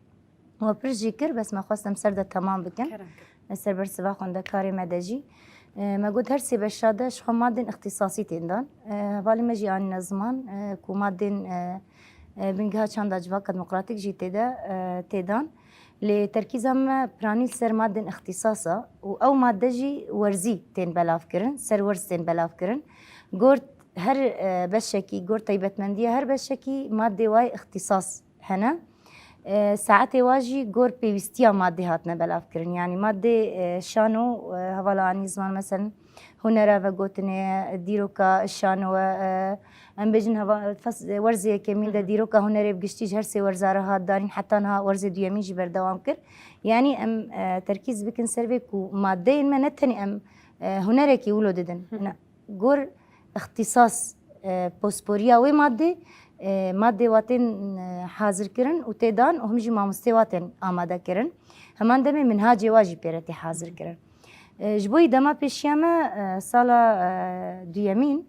We pirs jî kir, bes me xwest em ser de temam bikin. Kerem kir. Li ser bersiva xwendekarê me de jî. E, Me got her sê beşa de ji xwe madên îxtîsasî tên dan. E, Hevalê me jî anîne ziman e, ku madên e, e, bingeha çanda civaka demokratîk jî tê de e, tê dan. Lê terkîza me piranî li ser madên îxtîsas e û ew made jî werzî tên belavkirin, ser werz tên belavkirin. Gor her e, beşekî, gor taybetmendiya her beşekî madê wayê îxtîsas hene. E, Saetê wa jî gor pêwîstiya madê hatine belavkirin. Yanî madê e, şano, e, hevala anî ziman, meselen, hunera vegotinê, dîroka şano, e, em bêjin heva, fes, werzê yekemîn de dîroka hunerê bi giştî ji her sê werza re hat darîn, heta niha werzê duyemîn jî berdewam kir. Yanî em e, terkîz bikin ser vê ku madeyên me ne tenê em e, hunerekî wilo didin. Ne, gor îxtîsas, e, posporiya wê madê, e, madê wa tên e, hazirkirin û tê dan û him jî mamostê wa tên amadekirin. Heman demê minhacê wa jî pê re tê hazirkirin. E, Ji bo yî dema pêşiya me e, sala e, duyemîn,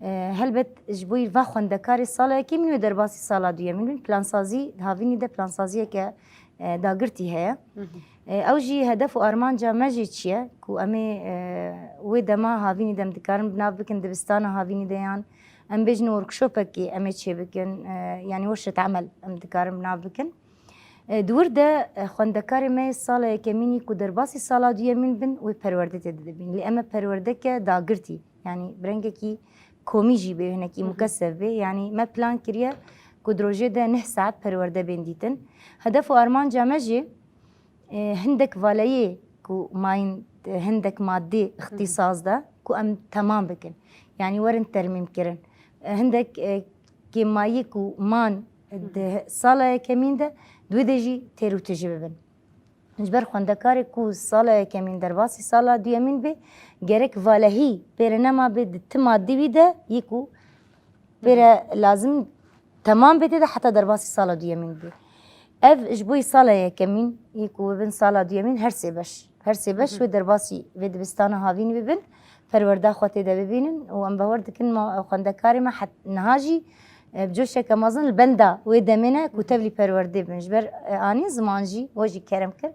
e, helbet ji bo yî va xwendekarê sala yekemîn wê derbasî sala duyemîn bin. Plansazî, di havînî de plansaziyeke e, dagirtî heye. E, Ew jî hedef û armanca me jî çi ye ku em ê e, wê dema havînî de em dikarin bi nav bikin dibistana havînî de yan em bêjin workshopekê em ê çêbikin, e, yanî werşet emel em dikarin bi nav bikin. E, Di wir de e, xwendekarê me yê sala yekemînî ku derbasî sala duyemîn bin wê perwerde tê de dibîn. Lê em e perwerdeke dagirtî, yanî bi rengekî komî jî bê, hinekî mukesef bê. Yanî me plan kiriye ku di rojê de neh saet perwerde bên dîtin. Hedef û armanca me jî e, hindek valeyê ku mayîn e, hindek madê îxtîsas de ku em temam bikin. Yanî werin termîm kirin. E, hindek e, kêmayî ku man di sala yekemîn de di wê de jî têr û tijî bibin. Ji ber xwendekarê ku sala yekemîn derbasî sala duyemîn bê, gerek valehî pê re nema bê di ti madî wî de yî ku pê re lazim temam bê tê de heta derbasî sala duyemîn bê. Ev ji bo yî sala yekemîn yî ku bibin sala duyemîn her sê beş. Her sê beş wê derbasî vê dibistana havîn bibin. Perwerda xwe tê de bibînin û em bawer dikin ma xwendekarê me het niha jî e, bi coşeke mezin li benda wê demê ne ku tevlî perwerdê bin. Ji ber e, anî ziman jî, we jî kerem kir,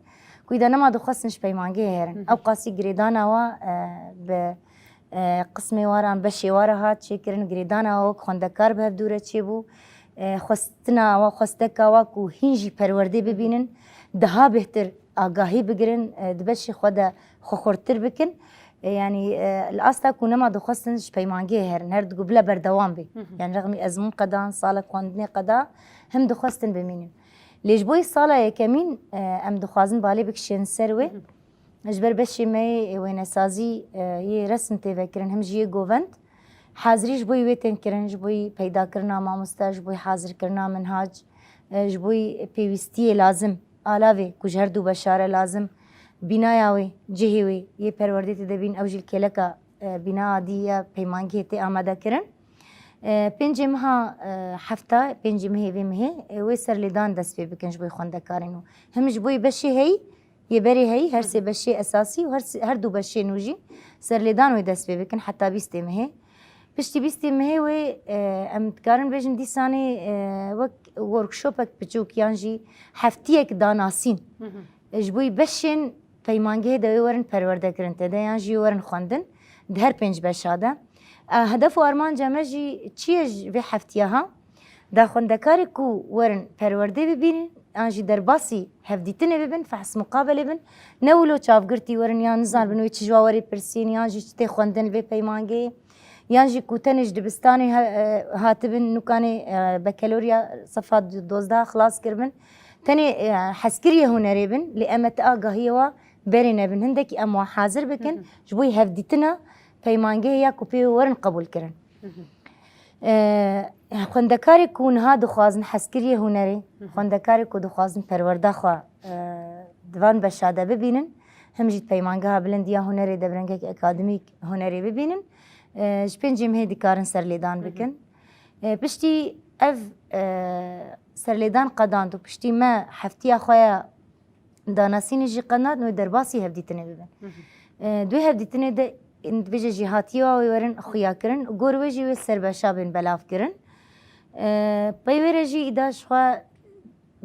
ku îda nema dixwestin ji peymangehê herin. Ew qasî girêdana wa e, bi e, qismê waran, beşê wara hat çêkirin, girêdana wa wek xwendekar bi hevdû re çêbû. E, xwestina wa, xwesteka wa ku hîn jî perwerdê bibînin, daha bêhtir agahî bigirin, e, di beşê xwe de xwe xurttir bikin. E, yanî e, li asta ku nema dixwestin ji peymangehê herin, her digo bila berdewam bê. Yanî rexmî ezmûn qedan, salek xwendinê qeda, him dixwestin bimînin. Lê ji bo yî sala yekemîn e, em dixwazin balê bikişên ser wê. Ji ber beşê me yê wênesazî e, yê resm tê vekirin, him jî yê govend. Hazirî ji bo yî wê tên kirin, ji bo yî peydakirina mamoste, ji bo yî hazirkirina minhac, e, ji bo yî pêwîstiyê lazim, alavê ku ji her du beşa re lazim, bînaya wê, cihê wê yê perwerdê tê de bîn, ew jî li kêleka e, bîna adî ya peymangehê tê amade kirin. E, pêncê meha e, hefta, pêncê mehê vê mehê e, wê serlêdan dest pê bikin ji bo yî xwendekarên û him ji bo yî beşê heyî, yê berê heyî, her sê beşê esasî û her sê, her du beşê nû jî serlêdan wê dest pê bikin heta bîstê mehê. Piştî bîstê mehê wê e, em dikarin bêjin dîsanê e, wek workshopek piçûk yan jî heftiyek danasîn. E, ji bo yî beşên peymangehê de wê werin perwerde kirin tê de yan jî wê werin xwendin di her pênc beşa de. E, hedef û armanca me jî çi ye ji vê heftiya ha? Da xwendekarê ku werin perwerdê bibînin, an jî derbasî hevdîtinê bibin, fehs muqabelê bin, ne wilo çavgirtî werin, yan nizanibin wê çi ji wa werê pirsîn, yan jî çi tê xwendin li vê peymangeyê, yan jî ku tenê ji dibistanê he-, e, hatibin nûkanê e, bekelorya sefa dozdeh xilas kiribin. Tenê e, hezkiriyê hunerê bin, lê em e ti agahiyê wa berê nebin. Hindekî em wa hazir bikin, ji bo yî hevdîtina peymangehê ya ku pê werin qebûl kirin. E, Xwendekarê ku niha dixwazin hezkiriyê hunerê, xwendekarê ku dixwazin perwerda xwe e, di van beşa de bibînin, him jî di peymangeha bilind ya hunerê de bi rengekî akademîk hunerê bibînin, e, ji pêncê mehê dikarin serlêdan bikin. E, piştî ev e, serlêdan qedand û piştî me heftiya xwe ya danasînê jî qedand, wê derbasî hevdîtinê bibin. Di wê hevdîtinê de Dibêje jî hatiye wa wê werin xuya kirin û gor wê jî wê ser beşa bên belav kirin. E, pey wê re jî îda ji xwe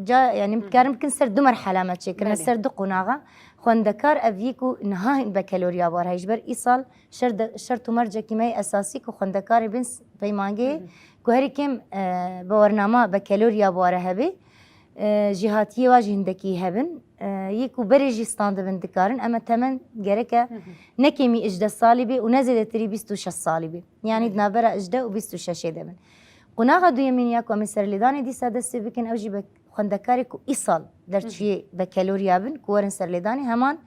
ca, yani, em dikarin bikin ser du merhela me çêkirine, Belê. ser du qonaxa. Xwendekar ev yî ku niha hîn bekeloriya bi war heye. Ji ber îsal şer de, şert û mercekî me yê esasî ku xwendekarê bên s-, peymangehê ku herî kêm, e, bawernama bekeloriya bi war hebe. E, jîhatiyê wa jî hindekî hebin. E, yê ku berê jî standibin dikarin. Eme temen gereke ne kêmî ijdeh salî bê û ne zêdetirî bîst û şeş salî bê. Yani di navbera ijdeh û bîst û şeşê de bin. Qonaxa duyemîn ya ku em ê serlêdanê dîsa dest pê bikin, ew jî be-, xwendekarê ku îsal derçiyê bekeloriya bin, ku werin serlêdanê, heman,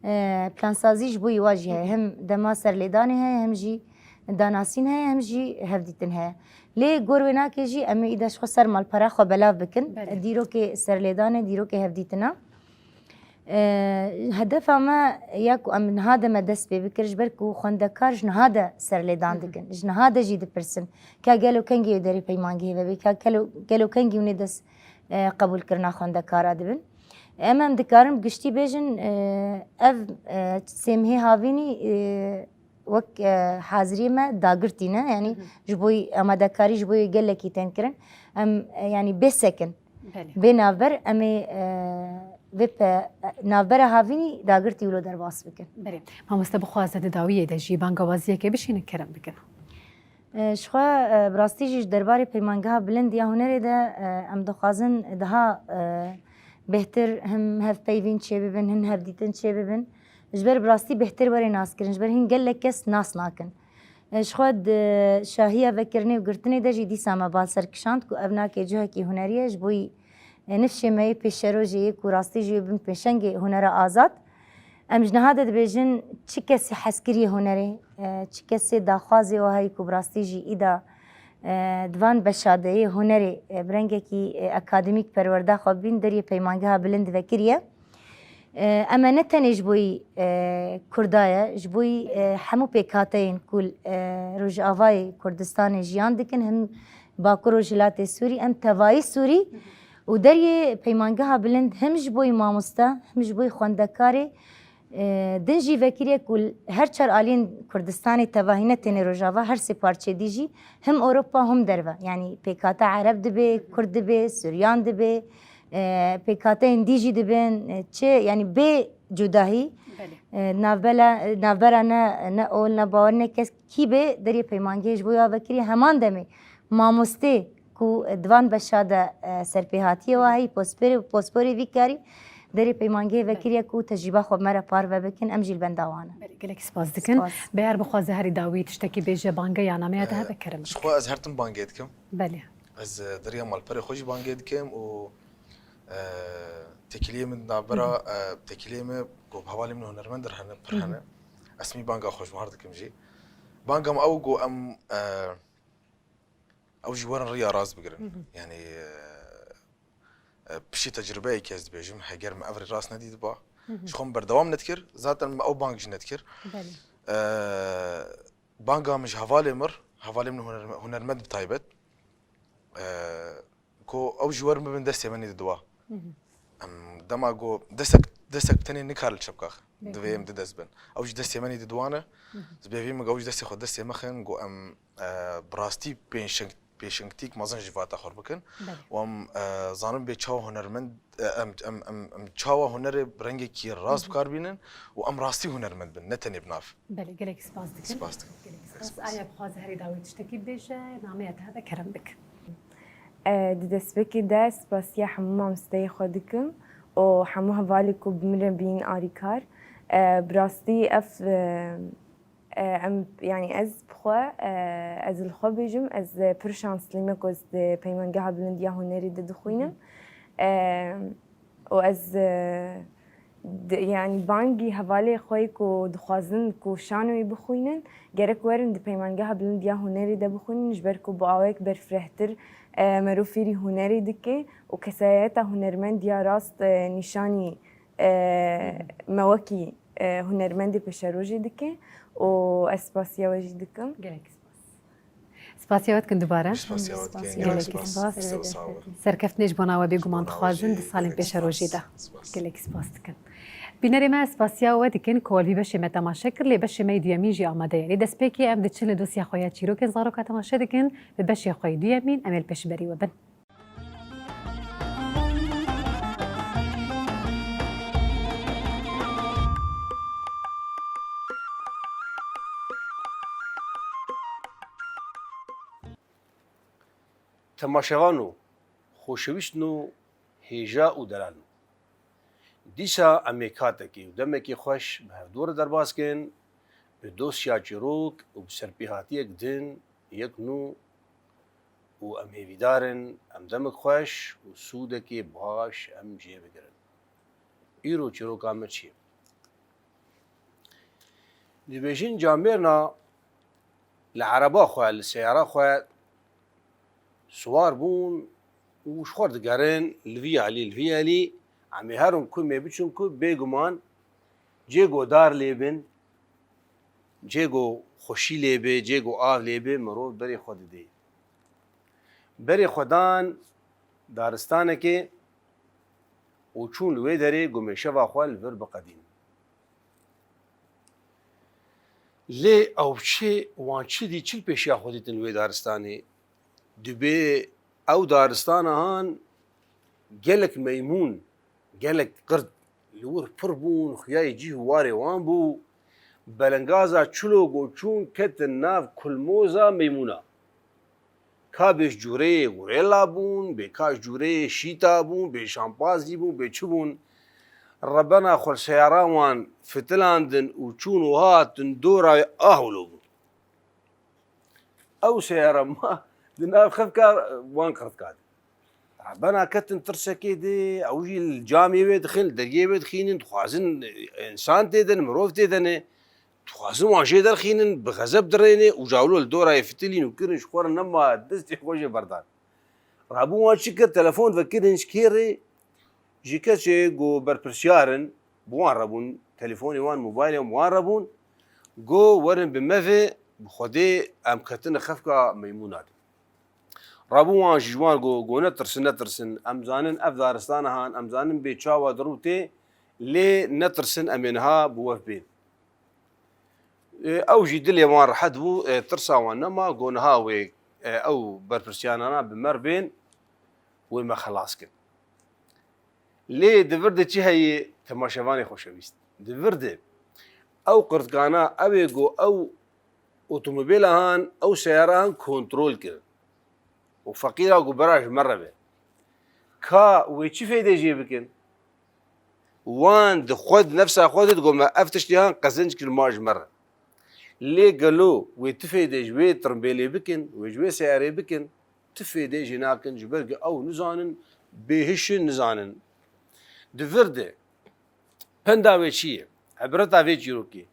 e, plansazî ji bo yî wa jî heye. Hem dema serlêdanê heye, hem jî danasîn heye, hem jî hevdîtin heye. Lê gor wê nake jî em ê îda ji xwe ser malpera xwe belav bikin. Belê. Dîrokê serlêdanê, dîrokê hevdîtina. E, hedefa me ya ku em niha de me dest pê bikir, ji ber ku xwendekar ji niha de serlêdan dikin, ji niha de jî dipirsin, ka gelo kengî wê derê peymangehê vebe, ka gelo, gelo kengî hûn ê dest, e, qebûlkirina xwendekara dibin. Em, em dikarin giştî bêjin, e, ev, e, sêmhê havînî, e, wek, e, haziriyê me dagirtî ne, yanî ji bo yî amadekarî ji bo yê gelekî tên kirin. Em, e, yanî bê sekin, Belê. bê navber, em ê, e, vê pe-, navbera havînî dagirtî wilo derbas bikin. Belê. Mamoste, bixwaze di dawiyê de jî bangawaziyeke bişîne, kerem bikin. E, ji xwe, e, bi rastî jî ji derbarê Peymangeha Bilind ya Hunerê de, e, em dixwazin daha, e, bêhtir him hevpeyvîn çêbibin, hin hevdîtin çêbibin. Ji ber bi rastî bêhtir were naskirin, ji ber hin gelek kes nas nakin. E, ji xwe di şahiya vekirinê û girtinê de jî dîsa me bal ser kişand ku ev nake cihekî hunerî ye, ji bo yî, e, nifşê me yê pêşerojê yê ku rastî jî bin pêşengê hunera azad. Em ji niha de dibêjin, çi kesî hez kiriye hunerê, e, çi kesê daxwazê wa heye ku bi rastî jî îda, e, di van beşa de yê hunerê, e, bi rengekî, e, akademîk perwerda xwe bîn deriyê Peymangeha Bilind vekiriye. E, eme ne tenê ji bo yî, e, Kurda ye, ji bo yî, e, hemû pêkhateyên ku, e, Rojavayê Kurdistanê jiyan dikin, him Bakur Rojhilatê Sûrî, em tevayî Sûrî û deriyê Peymangeha Bilind him ji bo yî mamoste, him ji bo yî xwendekarê, e, din jî vekiriye ku her çar aliyên Kurdistanê tevahî ne tenê Rojava, her sê parçeyê dî jî him Ewropa him derve. Yanî pêkhate Ereb dibe, Kurd dibe, Suryan dibe, e, pêkhateyên dî jî dibin, e, çi, yanî bê cudahî, Belê. e, navbela-, navbera ne, ne ol, ne bawer, ne kes kî bê deriyê peymangehê ji bo ya vekirî heman demê mamostê ku, e, di van beşa de, e, serpêhatiyê wa heyî, posporê, posporê vî karî derê peymangehê vekiriye ku tecrîba xwe me re parve bikin, em jî li benda wan in. Belê, gelek spas dikin. Spas. Beyar bixwaze herî dawî tiştekî bêje, bange ya nameya te hebe, kerem. Ji xwe ez her tim bangê dikim. Belê. Ez, e, deriya malperê xwe jî bangê dikim û, e, têkiliyê min navbera, e, têkiliyê min ku hevalê min hunermend hene, pir hene. Ez hemî banga xwe ji wan dikim jî. Banga min ew ku em, e, ew jî werin riya rast bigirin. Yanî, e, e, piştî tecrubeyekê ez dibêjim, heger me ev rê rast nedîtiba, ji xwe min berdewam nedikir, zaten me ew bang jî nedikir. Belê. E, banga min ji hevalê mir, hevalê min huner-, hunermend bi taybet, e, ku ew jî werin bibin destê min ê di dua. Em dema ku destek, destek bi tenê nikare li çepka, divê em di dest bin. Ew jî destê min ê di dua ne. Ji bêvî min ew jî destê xwe destê me xin, ku em, e, bi rastî pêşeng-, pêşengtîk mezin ji vata xwe bikin. Belê. Û em, e, zanin bê çawa hunermend, e, em, em, em, em çawa hunerê bi rengekî rast bi kar bînin û em rastî hunermend bin, ne tenê bi nav. Belê, gelek spas dikim. Spas dikim. Gelek spas. Aya bixwaze herî dawî tiştekî bêje, nameya te hebe, kerem bik. E, di destpêkê de spasiya hemû mamosteyê xwe dikim û hemû hevalê ku bi min re bîn arîkar. E, bi rastî ev, e, e, em, yanî ez bi xwe, e, ez li xwe bêjim, ez, e, pir şanslî me ku ez di Peymangeha Bilind ya Hunerî de dixwînim. E, û ez, e, di, yanî bangî hevalê xwe yê ku dixwazin ku şano wî bixwînin, gerek werin di Peymangeha Bilind ya Hunerî de bixwînin, ji ber ku bi awayek berfirehtir, e, mero fêrî hunerê dike û kesayeta hunermend ya rast, e, nîşanî, e, me wekî, e, hunermendê pêşerojê dike û ez spasiya we jî dikim. Gelek spas. Spasiya we dikin dubare. Spasiya we dikin. Gelek spas. Spas. Sağ ol. Serkeftinê ji bona we bêguman dixwazin di salên pêşerojê de. Spas. Gelek spas dikin. Bînerê me, ez spasiya we dikin ku we li vî beşê me temaşe kir, lê beşê me yê duyemîn jî amade ye. Lê destpêkê em diçin li dosya xwe ya çîrokên zaroka temaşe dikin, bi beşê xwe yê duyemîn em ê li pêşberî we bin. Temaşevano, xoşewîstno, hêja û delalno. Dîsa em ê katekê û demekê xweş bi hevdû re derbas kin, bi dosya çîrok û bi serpêhatiyek din, yek nû û em hêvîdar in em demek xweş û sûdekê baş em jê bigirin. Îro çîroka me çi ye? Dibêjin camêrna li ereba xwe, li seyara xwe siwar bûn û ji xwe digerin li vî alî, li vî alî, em ê herin ku em ê biçin ku bêguman cê ku dar lê bin, cê ku xweşî lê be, cê ku av lê be, mirov berê xwe didê. Berê xwe dan daristanekê û çûn li wê derê ku em ê şeva xwe li vir biqedînin. Lê ew çi, wan çi dî, çi li pêşiya xwe dîtin li wê daristanê? Dibê ew daristana han gelek meymûn, gelek qird li wir pir bûn, xuyayê cih û warê wan bû. Belengaza çilo ku çûn ketin nav kulmoza meymûna. Ka bê ji cûreyê gorêla bûn, bê ka ji cûreyê şîta bûn, bê şampazî bûn, bê çi bûn. Rebena xwe li seyara wan fitilandin û çûn û hatin dora wê, ah wilo bû. Ew seyara ma di nav xefka wan qirtka de. Rebena ketin tirsekê de, ew jî li camê wê dixin, li deriyê wê dixînin, dixwazin însan tê de ne, mirov tê de ne. Dixwazin wan jê derxînin, bi xezeb dirêne û cawlo li dora yê fitilîn û kirin ji xwe re nema destê xwe jê berdan. Rabûn wan çi kir, telefon vekirin ji kê re? Ji kesê ku berpirsiyar in, bi wan re bûn, telefonê wan, mobaylê wan re bûn, got, werin bi me ve, bi Xwedê em ketine xefka meymûna de. Rabûn wan ji wan got, got, netirsin, netirsin, em zanin ev daristana han, em zanin bê çawa dirû tê, lê netirsin, em ê niha bi we bên. E, ew jî dilê wan rehet bû, e, tirsa wan nema, got niha wê, e, ew berpirsiyanana bi me re bên, wê me xelas kin. Lê di vir de çi heye, temaşevanê xoşewîst? Di vir de ew qirtkana, ew ê got ew otomobîla han, ew seyara han kontrol kirin. Û feqîra ku bera ji me re be. Ka wê çi fêdê jê bikin? Wan di xwe, di nefsa xwe de digot me, ev tiştê han qezenc kir ma ji me re. Lê gelo wê ti fêdê ji wê tirmbêlê bikin, wê ji wê seyarê bikin, ti fêdê jê nakin, ji ber ku ew nizanin, bêhiş in, nizanin. Di vir de penda wê çi ye? Ibreta vê çîrokê.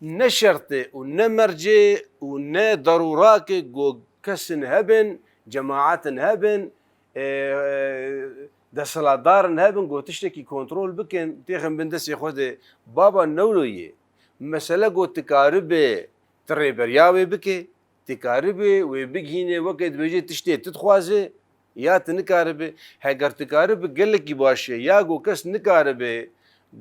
Ne şert e û ne merc e û ne derûrak e ku kesin hebin, cemaetin hebin, e, desthilatdarin hebin, ku tiştekî kontrol bikin, têxin bin destê xwe de. Baba, ne wilo ye. Mesele ku tu karibe, tu rêberiya wê bike, tu karibe wê bigihîne, weke dibêje tiştê tu dixwaze, ya tu nikaribe. Heger tu karibe gelekî baş e, ya ku kes nikaribe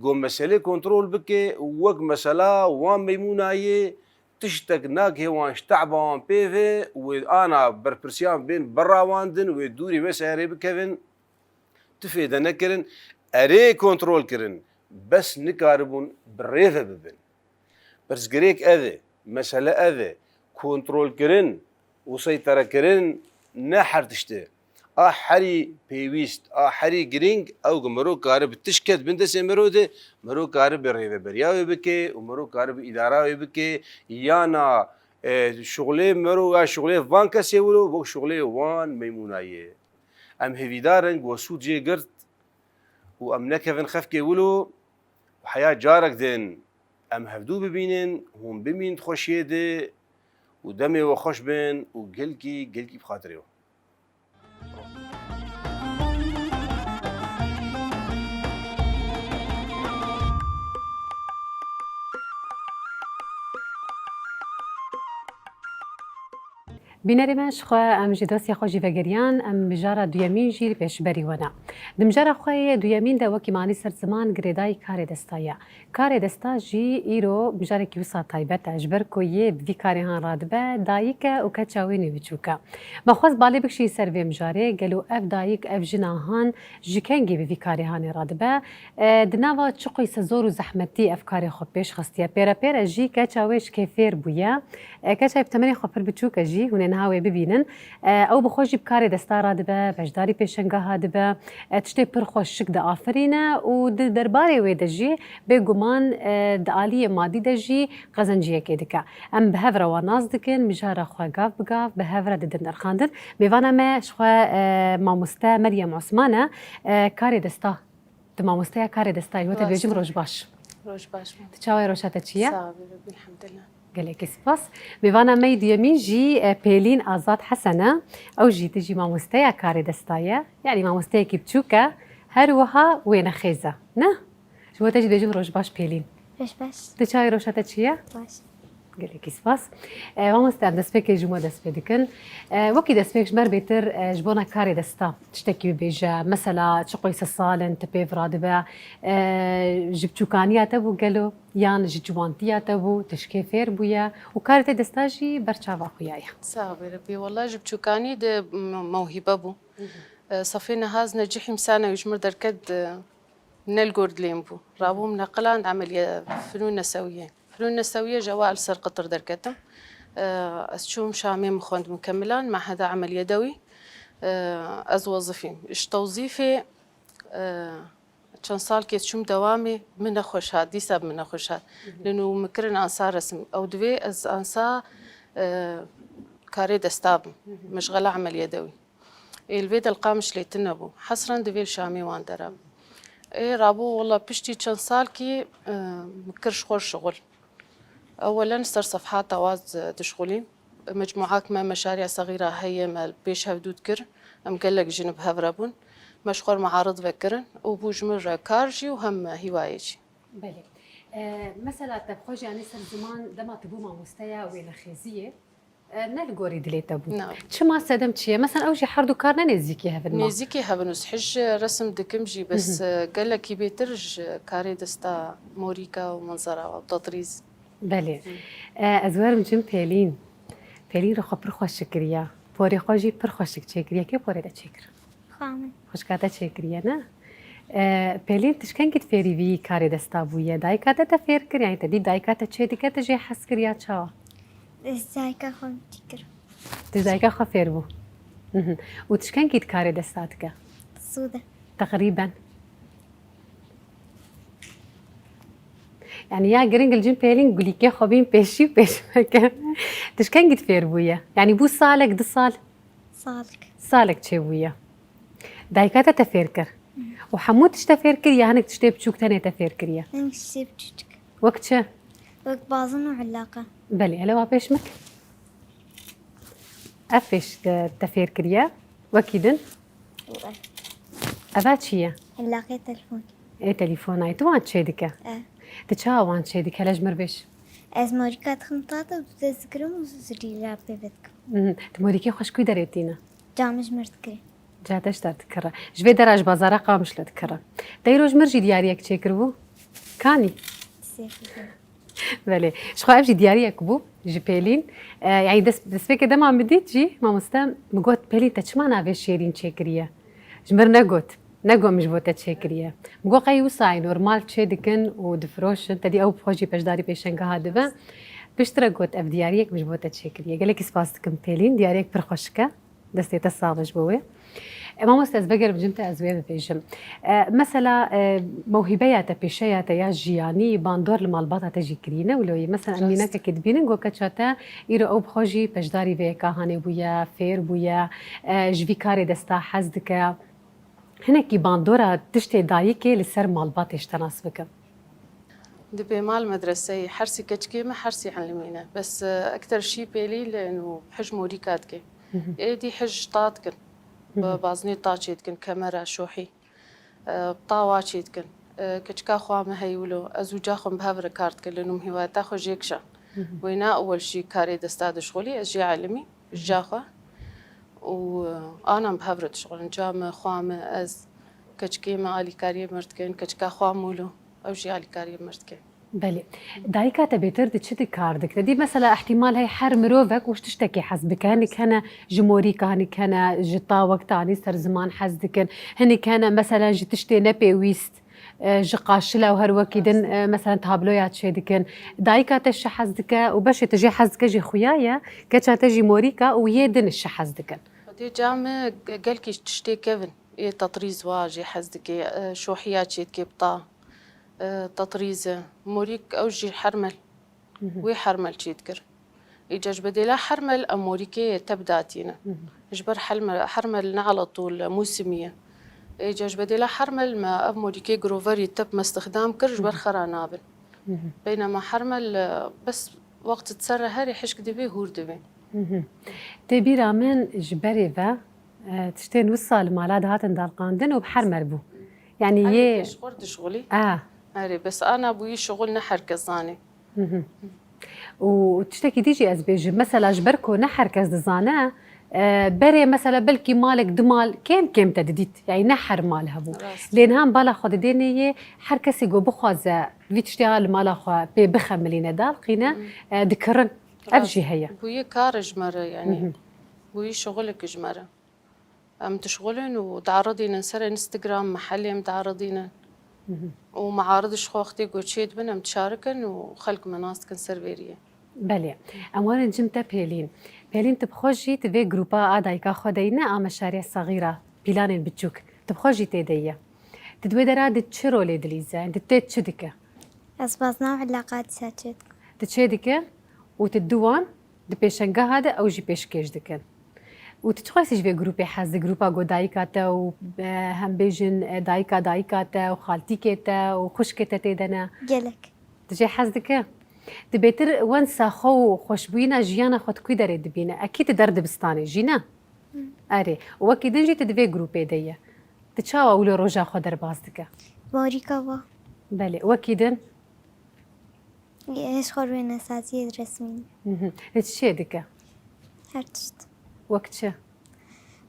ku meselê kontrol bike, wek mesela wan meymûna ye, tiştek nagihê wan ji te'ba wan pê ve, wê ana berpirsiyan bên berawandin, wê dûrî wê seyarê bikevin, tu fêde nekirin, erê kontrol kirin, bes nikaribûn bi rê ve bibin. Pirsgirêk ev e, mesele ev e, kontrolkirin û seyterekirin ne her tişt e. A herî pêwîst, a herî girîng, ew ku mirov karibe tişt ket bin destê mirov de, mirov karibe rêveberiya wê bike û mirov karibe îdara wê bike, yana, e, şuxulê mirov ya şuxulê van kesê wilo, wek şuxulê wan meymûna ye. Em hêvîdar in ku we sûd jê girt û em nekevin xefkê wilo. Heya carek din em hevdû bibînin, hûn bimînin di xweşiyê de û demê we xweş bin û gelkî, gelkî bi xatirê we. Bînerê me, ji xwe em ji dosya xwe jî vegeriyan, em mijara duyemîn jî li pêşberî we ne. Di mijara xwe yê duyemîn de wekî manî ser ziman girêdayî karê desta ye. Karê desta jî îro mijarekî wisa taybet e, ji ber ku yê bi vî karê han radibe, dayik e û keça wê nû biçûk e. Me xwest balê bikişîn ser vê mijarê, gelo ev dayik, ev jina han ji kengî bi vî karê hanê radibe? E, di nava çi qîse zor û zehmetî ev karê xwe pêş xistiye? Pêre pêre jî keça wê ji kê fêr bûye? E, keça wê bi temenê xwe pir biçûk e jî, hûn ê niha wê bibînin. E, ew bi xwe jî bi karê desta radibe, beşdarî pêşengeha dibe, e, tiştê pir xweşik diafirîne û di derbarê wê de jî bêguman, e, di aliyê madî de jî qezenciyekê dike. Em bi hev re wan nas dikin, mijara xwe gav bi gav bi hev re didin nirxandin. Mêvana me ji xwe, e, mamoste Meryem Osman e, e, karê desta. Tu mamosteya karê destayî, we te Rast. dibêjim roj baş. Roj baş, mam. Tu çawa yî, roja te çi ye? Sax bî, Rebî, elhamdulillah. Gelekî spas. Mêvana me yî duyemîn jî, e, Pêlîn Azad Hesen e. Ew jî, tu jî mamosteya karê desta ye. Yanî mamosteyekî biçûk e, her wiha wênexêz e. Ne? Ji bo te jî dibêjim roj baş Pêlîn. Roj baş. Tu çawa yî, roja te çi ye? Baş. Gelekî spas. E, mamoste, em destpêkê ji we dest pê dikin. E, wekî destpêk ji me re bêtir, e, ji bona karê desta tiştekî bibêje. Mesela, çi qîse sal in tu pê ve radibe? E, ji biçûkaniya te bû gelo? Yan ji ciwantiya te bû? Tu ji kê fêr bûye? Û karê te desta jî ber çava xuya ye? Sax bî, Rebî. Wela ji biçûkanî de m-, mewhîbe bû. E, sefê niha ez necihîm, sene ji mir derket, e, ne li gor dilê min bû. Rabûm neqiland emeliye finûn nesewiyê. Finûn nesewiyê ji ewa li ser qitir derketim. E, ez çûm Şamê min xwend mukemilan, meheda emeliye dewî. E, ez wezifîm. Ji tewzîfê, e, çend salkê ez çûm dewamê, min nexweş hat, dîsa min nexweş hat. Lê nû min kirin ansa resim. Ew divê ez ansa, e, karê desta bim. Min ji xela emeliye dewî. Ê, li vê de li Qamişlê tune bû. Hesren divê li Şamê wan dera. Ê, rabû wela piştî çend salkî, e, min kir ji xwe şixul. Ewelen ser sefhata wan dişxulîm. Mecmuak me, meşariya sexîra heye, me pêş hevdû dikir. Em gelek jin bi hev re bûn. Me ji xwe re mearid vekirin û bû ji min re kar jî û hem hîwayê jî. Belê. E, mesela te bi xwe jî anî ser ziman dema tu bû mamosteya wênexêziyê. E, ne li gorî dilê te bû. Na. Çima, sedem çi ye? Mesela ew jî her du kar ne nêzîkî hev in ma? Nêzîkî hev in, ez hej resim dikim jî, bes, Hı hı. e, gelekî bêtir ji karê desta morîka û manzara û tetrîz. Belê. Hı. E, ez werim cin Pêlîn. Pêlîn re xwe pir xweşik kiriye. Porê xwe jî pir xweşik çêkiriye. Kê porê te çêkir? Xwe min. Xwişka te çêkiriye, ne? E, Pêlîn, tu ji kengî fêrî vî karê desta bûye? Dayika te te fêr kir, yanî te dî dayika te çê dike, tu jê hez kir ya çawa? Ez dayika xwe dikir. Tu ji dayika xwe fêr bû. Mhm. Û tu ji kengî di karê desta dike? Sûde. Teqrîben. Yanî ya giring li cin Pêlîn gulîkê xwe bîn pêşî û pêş meke. Tu ji kengî fêr bûye? Yanî bû salek, du sal? Salek. Salek çêbûye. Dayika te te fêr kir. Hı. Û hemû tişt te fêr kir ya hinek tiştê biçûk tenê te fêr kiriye? Hinek tiştê biçûk. Wek çi? Wek bazin û elaqe. Belê, hele wa pêş mik. Ev pêş te, te fêr kiriye. Wekî din? Û ev. Eva çi ye? Elaqê telefon. Ê telefonayê. Tu wan çê dike? E. Tu çawa wan çê dike? Hele ji mir bêj. Ez morîka dixim tata, tu dest dikirim û zirîra pê vedikim. Mhm. Tu morîkê xwe ji ku derê tîne? Camij mir dikirî. Cadeş derdikire. Ji vê dera ji bazara Qamişlo dikire. Te îro ji mir jî diyariyek çêkiribû? Kanî? Sêfî. Belê. Ji xwe ev jî diyariyek bû ji Pêlîn. E, yanî dest, destpêkê dema min dît jî, mamoste min got, Pêlîn, te çima navê Şêrîn çêkiriye? Ji mir negot. Negot min ji bo te çêkiriye. Min got, qey wisa yê normal çê dikin û difiroşin, te dî ew bi xwe jî beşdarî pêşengeha dibe. Piştre got, ev diyariyek min ji bo te çêkiriye. Gelekî spas dikim Pêlîn, diyariyek pir xweşik e. Destê te sax be ji bo wê. E, mamoste, ez vegerim cin te, ez wê bibêjim. E, mesela, e, mewhîbeya te, pêşeya te ya jiyanî bandor li malbata te jî kiriye, ne wilo ye? Mesela, em Rast. mînakekê dibînin, got keça te îro ew bi xwe jî beşdarî vê yeka hanê bûye, fêr bûye, e, ji vî karê desta hez dike. Hinekî bandora tiştê dayikê li ser malbatê ji te nas bikim. Dibê mal medreseyê, hersî keçikê me, hersî elimî ne. Bes, e, ekter şî Pêlî li û hij morîka dike. Hı hı. Êdî hij ta dikin. Hı hı. Bi bazinê ta çê dikin, kemera, şohî. E, ta wa çê dikin. E, keçika xwe me heyî wilo. Ez û ca xwe bi hev re kar dikin, li nûm hîwayeta xwe jê kişan. Hı hı. Wêna ewel jî karê desta dişxulî, ez jê elimî. Ca xwe û, e, anan bi hev re dişixulin. Ca me, xwa me, ez, Keçikê me alîkariyê me dikin, keçika xwe Mûlo, ew jî alîkariyê me dikin. Belê. Dayika te bêtir di çi di kar dikire? Dî mesela ihtimal heye her mirovek û ji tiştekê hez bike. Hinik hene ji morîka, hinik hene ji tawek, tanî ser ziman hez dikin. Hinik hene mesela ji tiştê nepêwîst, e, ji qaşila û her wekî din, e, mesela tabloya çêdikin. Dayika te şi hez dike û beşê te jê hez dike jî xuya ye, keça te jî morîka û yê din şi hez dikin. Xwedê ca me gelkî tiştê kevin. Ê tetrîz wa jî hez dike, e, şohiya çêdike bi ta, e, tetrîz e, morîk ew jî hermel. Wê hermel çêdikir. Îca ji bedêla hermel em morîkê tep datîne. Ji ber helme-, hermel ne ala tûl mûsimî ye. Îca ji bedêla hermel me ev morîkê groverî tep me stixdam kir ji ber xera nabin. Beynema hermel, e, bes wext di ser re herê hişk dibê hûr dibê. Tê bîra min ji berê ve, e, tiştên wisa li mala dihatin dalqandin û bi hermel bû. Yanî Herê yê pêşxwar dişixulî. A. Erê, bes ana bûyî şixul ne her kes zanê. Û tiştekî dî jî ez bêjim, mesela ji ber ku ne her kes dizane, e, berê mesela belkî malek du mal kêm kêm te didît. Yanî ne her mal hebû. Rast. Lê niha bala xwe didê nê yê her kesê ku bixwaze vî tiştê a li mala xwe pê bixemilîne, dalqîne, e, dikirin. Ev Rast. jî heye. Bûyî kar ji me re yanî. Bûyî şixulek ji me re. Em dişixulin û diaridînin ser Instagram, mehelê em diaridînin. Û mearid ji xwe wextê ku çê dibin, em dişarikin û xelk me nas dikin ser vê riyê. Belê. Em werin cem te Pêlîn. Pêlîn, tu bi xwe jî tu vê grûpa a dayika xwe de yî, ne a meşariya sexîra, pîlanên biçûk. Tu bi xwe jî tê de yî. Tu di wê dera di çi rolê dilîze? Di tê çi dike? Ez bazna û eleqatî ser çê dikim. Tu çê dike û tu di wan di pêşengeha de ew jî pêşkêş dikin. Û tu çiqasî ji vê grûpê hez dikî, grûpa ku dayika te û, e, hem bêjin, e, dayika dayika te û xaltîkê te û xwişkê te tê de ne? Gelek. Tu jê hez dike? Tu bêtir wensa xwe û xweşbûyîna jiyana xwe tu kû derê dibîne? Ekî tu der dibistanê jî ne? Erê. Û wekî din jî tu di vê grûpê de ye. Tu çawa wilo roja xwe derbas dike? Morîka va. Belê. Wekî din? Ji xwe wênesaziyê diresmînim. Mhm. Lê tu çi çê dike? Her tişt. Wek çi?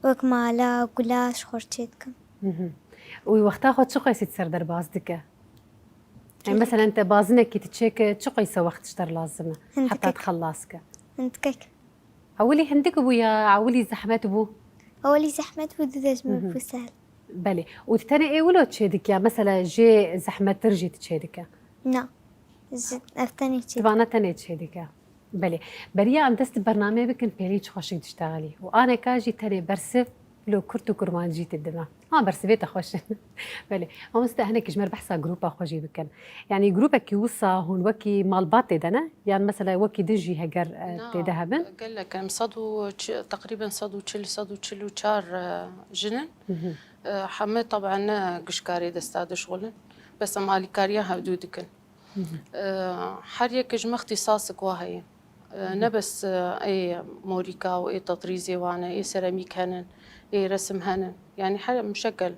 Wek mala, gula ji xwe çê dikim. Mhm. Û wexta xwe çi qeysî ser derbas dike? Em, mesela te bazinekî tu çêke, çi qeysa wext ji te re lazim e? Heta tu xelas ke? Hindikek. Ewilî hindik bû ya ewilî zehmet bû? Ewilî zehmet bû, dide ji min bû sehl. Belê. Û tu tenê ê wilo çê dike? Mesela jê zehmettir jî tu çê dike? Na. Ji, ev tenê çê dike. Tu vana tenê çê dike. Belê. Beriya em dest bi bernameyê bikin, Pêlîn çi xweşik diştexilî. Û aneka jî tenê bersiv, wilo kurt û kurmancî tu dime. Ha, bersivê te xweş in. Belê. Mamoste, hinekî ji me re behsa grûpa xwe jî bikin. Yanî grûpekî wisa hûn wekî malbat tê de ne? Yan mesela wekî din jî heger, e, tê de hebin? Gelek em sed û çi-, teqrîben sed û çil, sed û çil û çar, e, jin in. E, heme taban ne gişkarê desta dişixulin. Bes em alîkariya hevdû dikin. E, her yek ji me îxtîsasik wa heye. E, ne bes, e, ê morîka û ê tetrîzê wan e, ê seramîk henin, ê resim henin. Yanî her muşekel.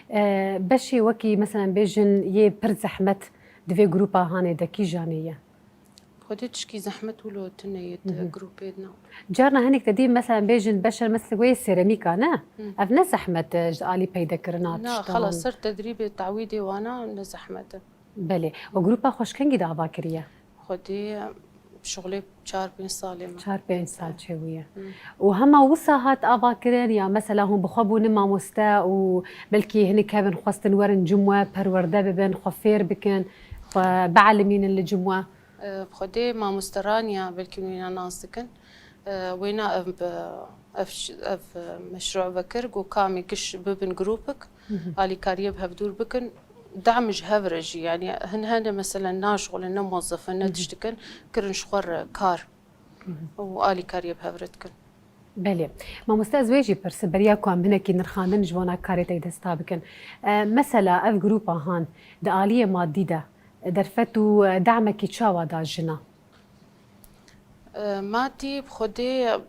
E, beşê wekî, meselen, bêjin yê pir zehmet di vê grûpa hanê de kîjanê ye? Xwedê tişkî zehmet wilo tune yê di grûpê de ne. Carna hinek te dî, meselen, bêjin beşer, meselen, wê seramîka ne? Ev ne zehmet e ji alî peydekirina tiştan? Na, xelas, ser tedrîbê tewîdê wana ne zehmet e. Belê. Û grûpa xwe ji kengî de ava kiriye? Xwedê şixulê çar pênc salê me. Çar pênc sal çêbûye. Û hema wisa hat avakirin ya mesela hûn bi xwe bûne mamoste û belkî hinek hebin xwestin werin cim we, perwerde bibin, xwe fêr bikin, xwe bielmînin li cim we? E, bi Xwedê mamoste Raniya belkî wîna nas dikin. E, wêna ev, ev, ev meşrû vekir, got, ka em ê giş bibin grûpik, alîkariyê bi hevdûr bikin, dem ji hev re jî, yanî hin hene, meselen, naşixulin, ne muwezef in, ne tiştik in, kirin ji xwe re kar û alîkariyê bi hev re dikin. Belê. Mamoste, ez wê jî pirsim, beriya ku em hinekî nirxandin ji bona karê te yê desta bikin. E, mesela ev grûpa han di aliyê madî de derfet û demekî çawa da jina? E, madî bi Xwedê,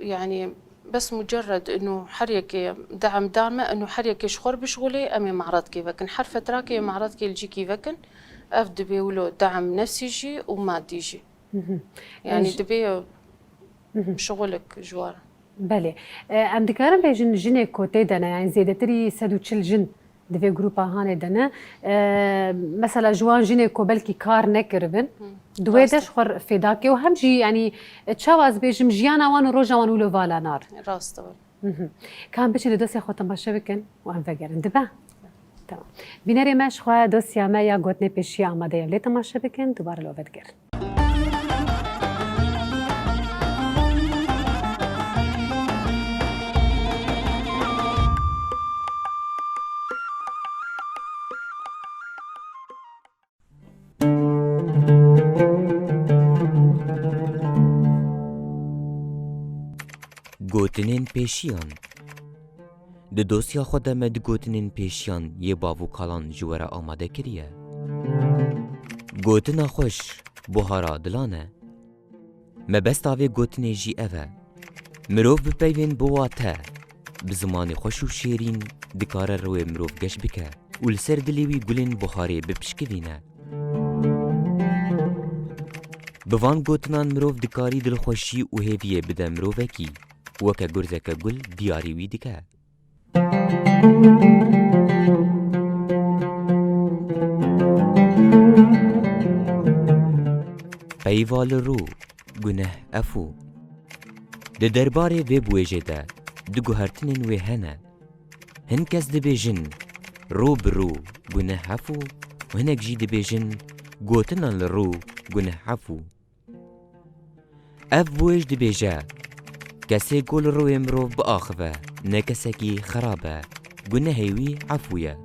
yanî, bes mucerred inu her yekê de'm da me, inu her yekê ji xwe re bişixulê, em ê me'redkê vekin. Her fetrakê me'redkê li cîkî vekin, ev dibê wilo de'm nefsî jî û madî jî. Yanî dibê şixulek ji wan. Belê. E, em dikarin bêjin jinê ku tê de ne, yani zêdetirî sed û çil jin di vê grupa hanê de ne. E, mesela ji wan jinê ku belkî kar nekiribin, di wê Rast de e. ji xwe fêdakê û hem jî, yani, çawa ez bêjim, jiyana wan û roja wan wilo vala nar. Rast e. Mhm. Ka em biçin li dosya xwe temaşe bikin û em vegerin. Dibe? Tamam. Bînerê me, ji xwe dosya me ya gotinê pêşiya amade ye. Lê temaşe bikin, dubare li we vedigerin. Gotinên pêşiyan. Di dosya xwe de me di gotinên pêşiyan yê bav û kalan ji we re amade kiriye. Gotina xweş, buhara dilan e. Mebesta vê gotinê jî ev e. Mirov bipeyvên bi wate, bi zimanê xweş û şêrîn dikare rûyê mirov geş bike û li ser dilê wî gulên buharê bipişkivîne. Bi van gotinan mirov dikarî dilxweşî û hêviyê bide mirovekî, weke gurzeke gul diyarî wî dike. Peyva li rû, guneh, efû. Di derbarê vê biwêjê de du guhertinên wê hene. Hin kes dibêjin, rû bi rû, guneh, efû û hinek jî dibêjin, gotinan li rû, guneh, efû. Ev biwêj dibêje, kesê ku li rûyê mirov biaxive, ne kesekî xerab e, gunehê wî efû ye.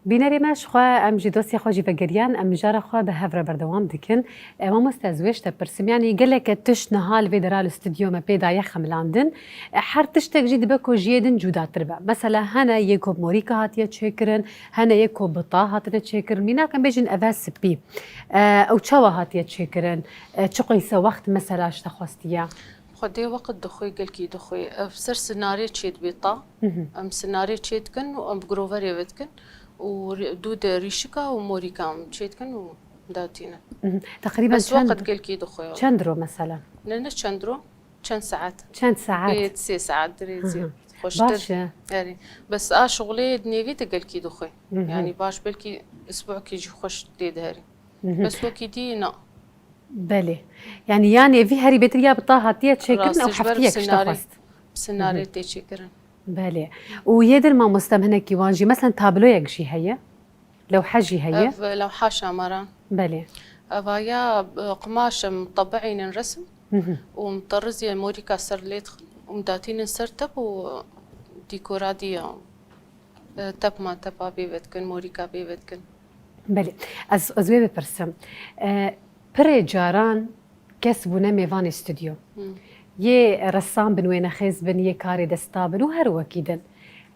Bînerê me, ji xwe em ji dosya xwe jî vegeriyan, em mijara xwe bi hev re berdewam dikin. E, mamoste, ez wê ji te pirsim, yanî geleke tişt niha li vê dera li stûdyo me pê daye xemilandin. E, her tiştek jî dibe ku ji yê din cudatir be. Mesela hene yê ku bi morîka hatiye çêkirin, hene yê ku bi ta hatine çêkirin. Mînak em bêjin eve spî. E, ew çawa hatiye çêkirin? E, çi qeyse wext mesela ji te xwestiye? Xwedê wext dixwê, gelkî dixwê. Ev ser sinarê çêdibê ta. Mhm. Em sinarê çêdikin û em bi groverê ve dikin û rê-, dû de rîşika û morîka em çêdikin û datînin. Mhm. Teqrîben Bes çend, wext gelkî dixwê. Çend ro mesela? Ne, ne çend ro, çend saet. Çend saet? Pê sê saet dirêjî. Hı hı. Xweştir. Baş e. Erê. Bes a şixulê di nêvî de gelkî dixwê. Hı hı. Yani baş belkî isbuekî jî xweş tê diherî. Mhm. Bes wekî dî na. Belê. Yani, yanê vî herî bêtir ya bi ta hatiye çêkirin, ew heftiyek ji te xwest. Bi sinarê tê çêkirin. Belê. Û yê din mamoste em hinekî wan jî, meselen tabloyek jî heye? Lewhe jî heye? Ev lewha Şamaran. Belê. Eva ya, e, qumaş em tebiînin resim Mhm. û em terizê morîka ser lê dixin û em datînin ser tep û dîkora dî ya. E, tepma tepa bê vedikin, morîka bê vedikin. Belê. Ez, ez wê bipirsim. E, pirê caran kes bûne mêvanê stûdyo. Hmm. Yê ressam bin, wênexêz bin, yê karê desta bin û her wekî din.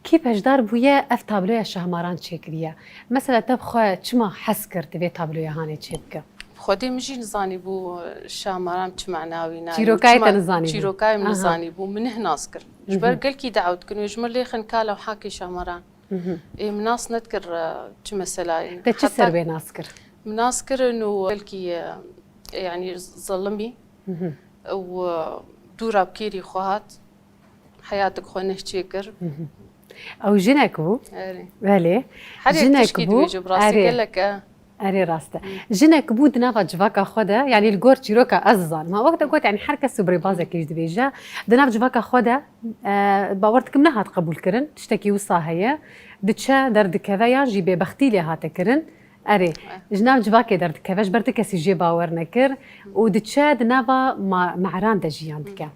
Kî beşdar bûye ev tabloya Şahmaran çêkiriye? Mesela te bi xwe çima hez kir tu vê tabloya hanê çêbike? Xwedê min jî nizanîbû Şahmaran çi mana wî nayê. Çîrokayê te nizanîbû? Çîrokayê min nizanîbû. Min nih nas kir. Ji ber gelkî dawet dikin wê ji min lêxin ka lewhakê Şahmaran. Ê, min nas nedikir, e, çi meselayê. Te çi ser wê nas kir? Min nas kirin û gelkî, e, yanî zelimî û, e, dûra bi kêrî xwe hat. Heyatik xwe neh çêkir. Ew jinek bû. Erê. Belê. Her yek tişkî dibêje bi rastî gelek e. Erê, rast e. Jinek bû di nava civaka xwe de, yanî li gor çîroka ez dizanim. Ha, wek te got, yanî her kes û birêbazekî jî dibêje. Di nav civaka xwe de, e, bawer dikim nehat qebûlkirin. Tiştekî wisa heye. Diçe derdikeve yan jî bêbextî lê hate kirin. Erê, ji nav civakê derdikeve, ji ber ti kesî jê bawer nekir û diçe di nava ma-, me'ran de jiyan dike.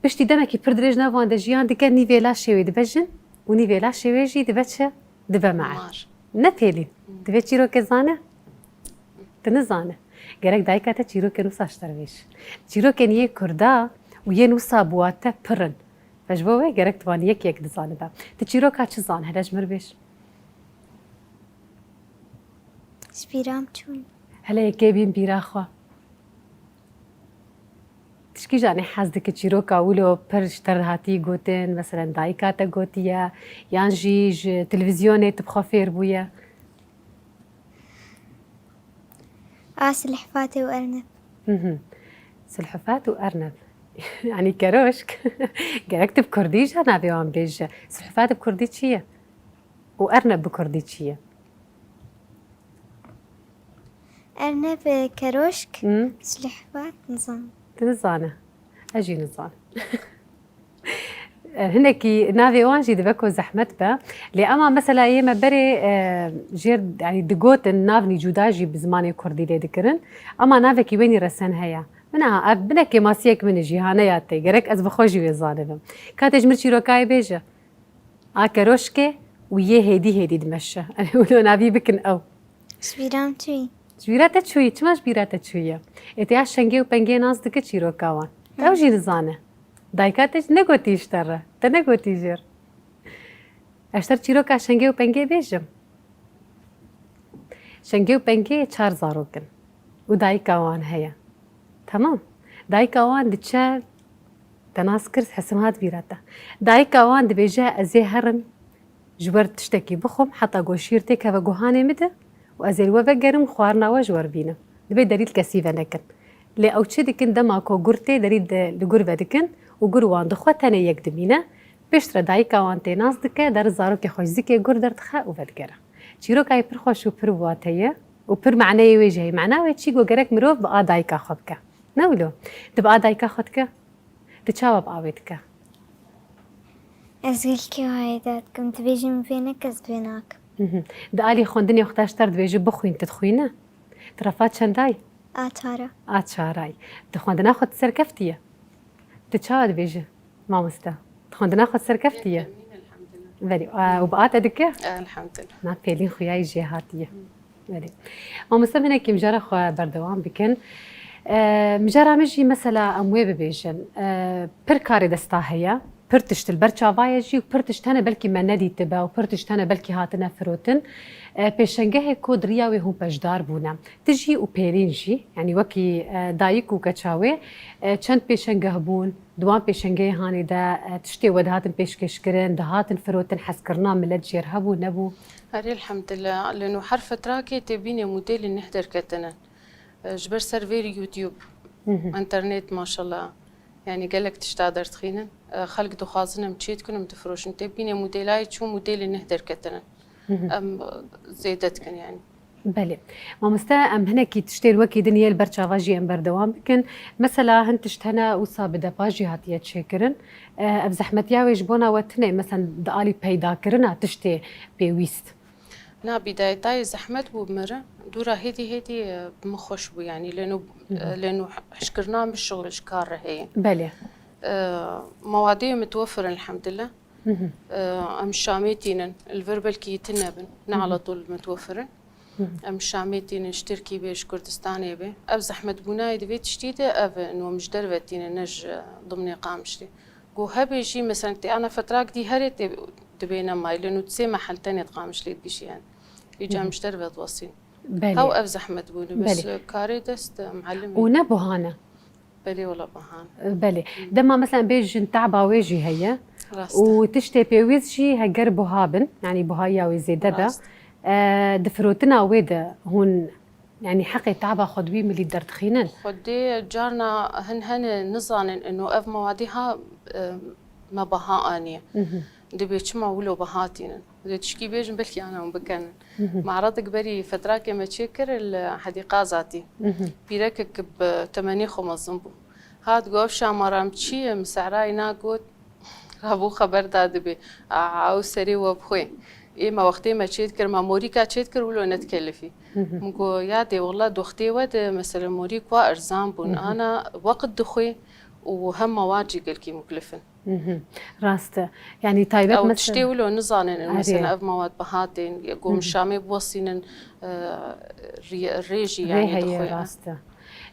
Piştî demekî pir dirêj nav wan de jiyan dike, nîvê laşê wê dibe jin û nîvê laşê wê jî dibe çi? Dibe me'er. Mar. Ne pêlî. Divê çîrokê zane? Tu nizane. Gerek dayika te çîrokên wisa ji te re bêje. Çîrokên yê Kurda û yên wisa bi wate pir in. Ve ji bo wê gerek tu wan yek yek dizanibe. Tu çîroka çi zan, hele ji mir bêj. Ji bîra min çûn. Hele yekê bîn bîra xwe. Tişkî janê hez dike çîroka wilo pir ji te re hatî gotin, meselen dayika te gotiye, yan jî ji televîzyonê tu bi xwe fêr bûye? A, silhufat û erneb. Mhm. Silhufat û erneb. Yanî keroşk. Gerek tu bi kurdî jî navê wan bêje. Silhufat bi kurdî çi ye? Û erneb bi kurdî çi ye? Erneb, e, keroşk, Hmm. Silhufat nizam. Tu nizane. Ez jî nizan. E, hinekî navê wan jî dibe ku zehmet be. Lê ema mesela yê me berê, e, jêr, yanî digotin navnî cuda jî bi zimanê kurdî lê dikirin. Ema navekî wênî resen heye. Min aha, ev bine kêmasiyek min e jî, ha ne ya te. Gerek ez bi xwe jî wê zanibim. Ka tê ji mir çîrokayê bêje. A keroşkê û yê hêdî hêdî dimeşe. Em ê wilo navî bikin ew. Ji bîra min çûyî. Ji bîra te çûyî? Çima ji bîra te çûyî? Ê te ya şengê û pengê nas dike çîroka wan. Te ew jî nizane. Dayika te negotî ji te re. Te negotî jêr. Ez ji te re çîroka şengê û pengê bêjim. Şengê û pengê çar zarok in û dayika wan heye. Temam. Dayika wan diçe, te nas kir, hesim hat bîra te. Dayika wan dibêje, ez ê herim ji wer tiştekî bixwim, heta ku şîr têkeve guhanê min de û ez ê li we vegerim, xwarina we ji wer bînim. Dibê derî li kesî ve nekin. Lê ew çi dikin, dema ku gur tê, derî de li gur vedikin û gur wan dixwe, tenê yek dimîne. Piştre dayika wan tê nas dike, der zarokê xwe ji zikê gur derdixe û vedigere. Çîroka yê pir xweş û pir wate ye û pir maneyê wê jî heye. Mana wê çi, ku gerek mirov bi a dayika xwe bike. Ne wilo? Tu bi a dayika xwe dike? Tu çawa bi a wê dike? Ez gelkî wayê de dikim. Dibêjim vê neke, ez vê nakim. Mhm. Di alî xwendinê xwe te ji te re dibêje bixwîn, tu dixwîne? Tu refa çendayî? A çara. A çarayî. Tu xwendina xwe tu serkeftiye? Tu çawa dibêje, mamoste? Tu xwendina xwe serkeftiye? Belê, a, û bi a te dike? Elhamdulillah. Na pêlîn xuyayî jê hatiye. Belê. Mamoste, hinekî mijara xwe berdewam bikin. E, mijara min jî mesela em wê bibêjin. E, pir karê desta heye. Pir tişt li ber çava ye jî û pir tişt hene belkî me nedîtibe û pir tişt hene belkî hatine firotin. E, pêşengehê ku di riya wê hûn beşdar bûne. Tu jî û Pêlîn jî, yanî wekî, e, dayik û keça wê, e, çend pêşengeh bûn, di wan pêşengehê hanê de, e, tiştê we dihatin pêşkêşkirin, dihatin firotin, hezkirina milet jêr hebû, nebû? Erê, elhamdulillah, lêno her fetrakê tê bînê modêlên neh derketine. E, ji ber serverê YouTube, Mhm. internet, maşallah, yanî gelek tişta derdixînin. E, xelk dixwazin em çê dikin, em difiroşin. Tê bînê modêlayê çû modêlê neh derketinin. Mhm. Em, e, zêde dikin yanî. Belê. Mamoste, em hinekî tiştên wekî din yê li ber çava jî em berdewam bikin. Mesela hin tişt hene wisa bi depa jî hatiye çêkirin. E, ev zehmetiya wê ji bona we tune, mesela di alî peydakirina tiştê pêwîst? Na, bîdayetayê zehmet bû bi min re. Dûra hêdî hêdî, e, bi min xweş bû, yanî lêno, Mhm. e, lêno hişkirina min şixul ji kar re heye. Belê. E, mewadê mitwefir in, elhamdulillah. Mhm. E, em Şamê tînin, li vir belkî tune bin, ne Mhm. ala tol mitwefir in. Mhm. Em Şamê tînin, ji Tirkî bê, ji Kurdistanê bê. Ev zehmetbûnayê di vê tiştî de, ev in, em ji derve tînin, ne ji dimnê Qamişlê. Ku hebê jî, mesela, tê ana fetrak dî herê tê dibêne mayî, lêno sê mehel tenê di Qamişlê digişî, yanî. Îca Hı hı. em ji derve diwesîn. Belê. Hew ev zehmet bûne, bes Belê. karê dest, em elimî. Û ne buha ne? Belê, wela buha ne. Belê. Hı. Dema, mesela, bêjin teba wê jî heye. Rast e. Û tiştê pêwîst jî heger buha bin, yanî buhaiya wê zêde be, Rast. e, di firotina wê de hûn Yanî heqê taba xwe di wî milî derdixînin. Xwedê carna hin hene nizanin ino ev mewadî ha, e, me baha aniye. Mhm. Dibê çima wilo baha tînin. Dê tişkî bêjin belkî ana hûn bikenin. Mhm. Me eradek berî fetrakê me çêkir li Hedîqa Zatî. Mhm. Pîrekek bi temenê xwe mezin bû. Hat got, "Ev şamara min çi ye?" Min serayî na got, Rabû xeber da dibê. A, ew serê we bi xwe. Ê me wextê me çê dikir, me morîka çê dikir, wilo nedikelifî. Hı hı. Min got, ya dê, wela di wextê we de, mesela, morîk wa erzan bûn. Hı hı. Ana weqt dixwê û hem mewad jî gelkî muklif in. Mhm. Rast e. Yanî taybet Ew mesela tiştê wilo nizanin, Erê. Mesela ev mewad bihatin, ya ku min Şamê biwesînin, e, rê- rê jî Rê yanî heye dixwe. Rast e.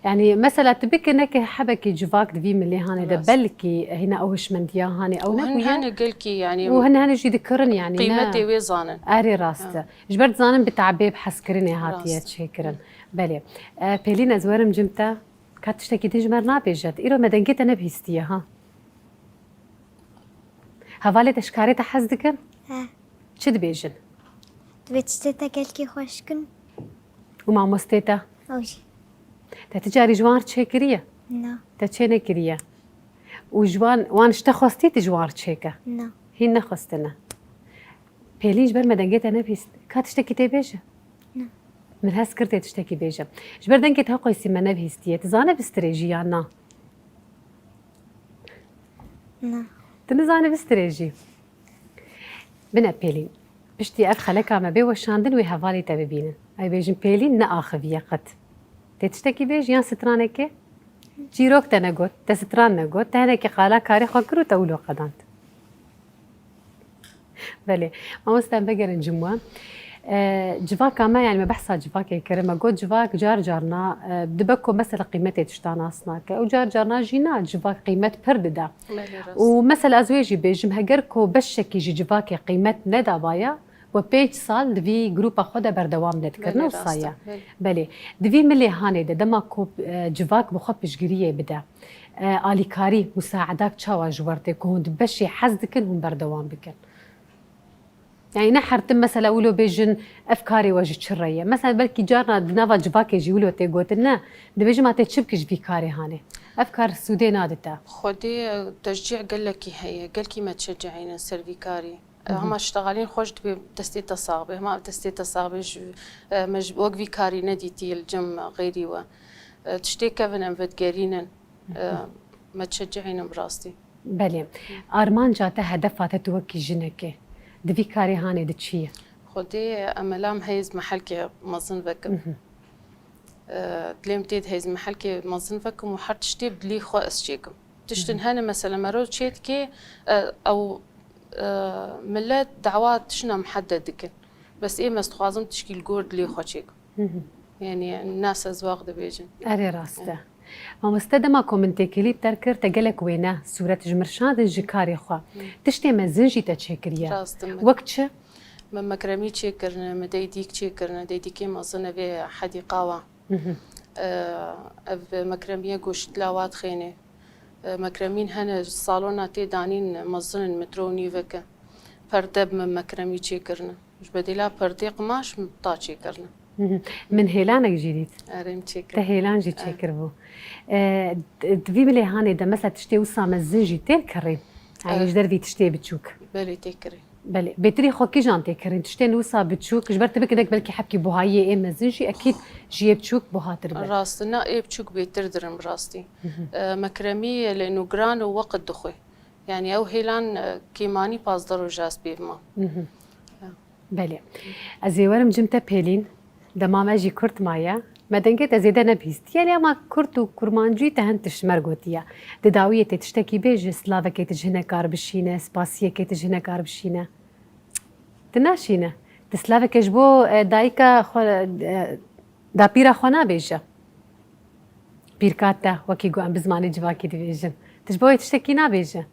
Yanî mesela tu bikineke hebekî civak di vî milê hanê de Rast. belkî hîna ew hişmendiya hanê ew Û hin nebûye. Hene gelkî yanî Û hin hene jî dikirin yanî ne. Qîmetê wê zanin. Erê rast e. Ji ber dizanin bi tabê bi hezkirinê hatiye Rast. çêkirin. Belê. E, Pêlîn ez werim cim te. Ka tiştekî din ji me re nabêje. Îro me dengê te nebihîstiye ha. Hevalê te ji karê te hez dikin? He. Çi dibêjin? Divê tiştê te gelkî xweş kin. Û mamostê te? Ew jî. Te ti carî ji wan re çêkiriye? Na. Te çê nekiriye. Û ji wan, wan ji te xwestî tu ji wan re çêke? Na. Hîn nexwestine. Pêlîn ji ber me dengê te nebihîst. Ka tiştekî tê bêje? Na. Min hez kir tê tiştekî bêje. Ji ber dengê te heqoysî me nebihîstiye. Tu zane bistirêjî yan na? Na. Tu nizane bistirêjî. Bine Pêlîn. Piştî ev xeleka me bê weşandin wê hevalê te bibînin. Ay bêjin Pêlîn neaxiviye qet. Tê tiştekî bêj yan stranekê? Çîrok te negot, te stran negot, te hinekî qala karê xwe kir û te wilo qedand. Belê. Mamoste em vegerin cim we. E, civaka me, yani me behsa civakê kir, me got civak car carna, e, dibe ku mesela qîmetê tişta nas nake. Û car carna jî na civak qîmet pir dide. Belê rast. Û mesela ez wê jî bêjim, heger ku beşekî ji civakê qîmet nedabaya, we pênc sal di vî grupa xwe de berdewam nedikirine Belê wisa rast e, ye. belê. Belê. Di vî milê hanê de dema ku, e, civak bi xwe piştgiriyê bide, e, alîkarî, musaedak çawa ji we re tê ku hûn di beşê hez dikin hûn berdewam bikin? Yani ne her tim mesela wilo bêjin ev karê we ji çi re ye? Mesela belkî carna di nava civakê jî wilo tê gotin ne, dibêjin ma tê çi bikî ji vî karê hanê? Ev kar sûdê nade te. Xwedê, e, teşcî gelekî heye, gelkî me tişecihînin ser vî karî. E, Hema ştexalîn xweş dibê destê te sax be, hema destê te sax be ji, e, me ji wek vî karî nedîtî li cem xeyrî we. E, tiştê kevin em vedigerînin. E, me tişecihînin bi rastî. Belê. Armanca te, hedefa te tu wekî jinekê di vî karê hanê de çi ye? Xwedê emela min heye ez mehelkê mezin vekim. E, dilê min tê de heye ez mehelkê mezin vekim û her tiştê bi dilê xwe ez çêkim. Tiştin hene mesela mero çê dike, e, ew, e, millet dawa tiştine muhedde dikin. Bes ê me ez dixwazim tişkî li gor dilê xwe çêkim. Yani nas ez waq dibêjin. Erê rast e. Mamoste dema ku min têkilî bi te re kir, te gelek wêne, sûret ji min re şandin ji karê xwe. Tiştê mezin jî te çêkiriye. Rast e. Wek çi? Me mekremî çêkirine, me deydîk çêkirine, deydîkê mezin e vê hedîqa wa. E, ev mekremiye goşt lawa dixêne. E, mekremîn hene salona tê danîn mezin in metro û nîveke. Perde bi me mekremî çêkirine. Ji bedêla perdê qimaş min ta çêkirine. Hı hı. Min hêlanek jî dît. Erê min çêkir. Te hêlan jî çêkiribû. E, d-, di vî milê hanê de mesela tiştê wisa mezin jî tê kirî? Yani Evet. Ji dervî tiştê biçûk. Belê tê kirî. Belê. Bêtirî xwe kîjan tê kirin? Tiştên wisa biçûk, ji ber tu bikinek belkî hebkî buhayiyê ê mezin jî ekîd ji yê biçûk buhatir be. Rast e, na ê biçûk bêtir dirin bi rastî. E, mekremî lê nû giran û weqt dixwe. Yani ew hêlan, e, kêmanî pazdeh roj ez pê bima. Belê. Ez ê werim cim te Pêlîn. Dema me jî kurt maye. Me dengê te zêde nebihîstiye, lê ema kurt û kurmancî te hin tişt ji me re gotiye. Di dawiyê tê tiştekî bêje, silavekê tu ji hinek kar bişîne, spasiyekê tu ji hinek kar bişîne. Tu naşîne. Tu silavekê ji bo, e, dayika xwe, e, dapîra xwe nabêje. Pîrka te, wekî ku em bi zimanê civakî dibêjin. Tu ji bo wê tiştekî nabêje.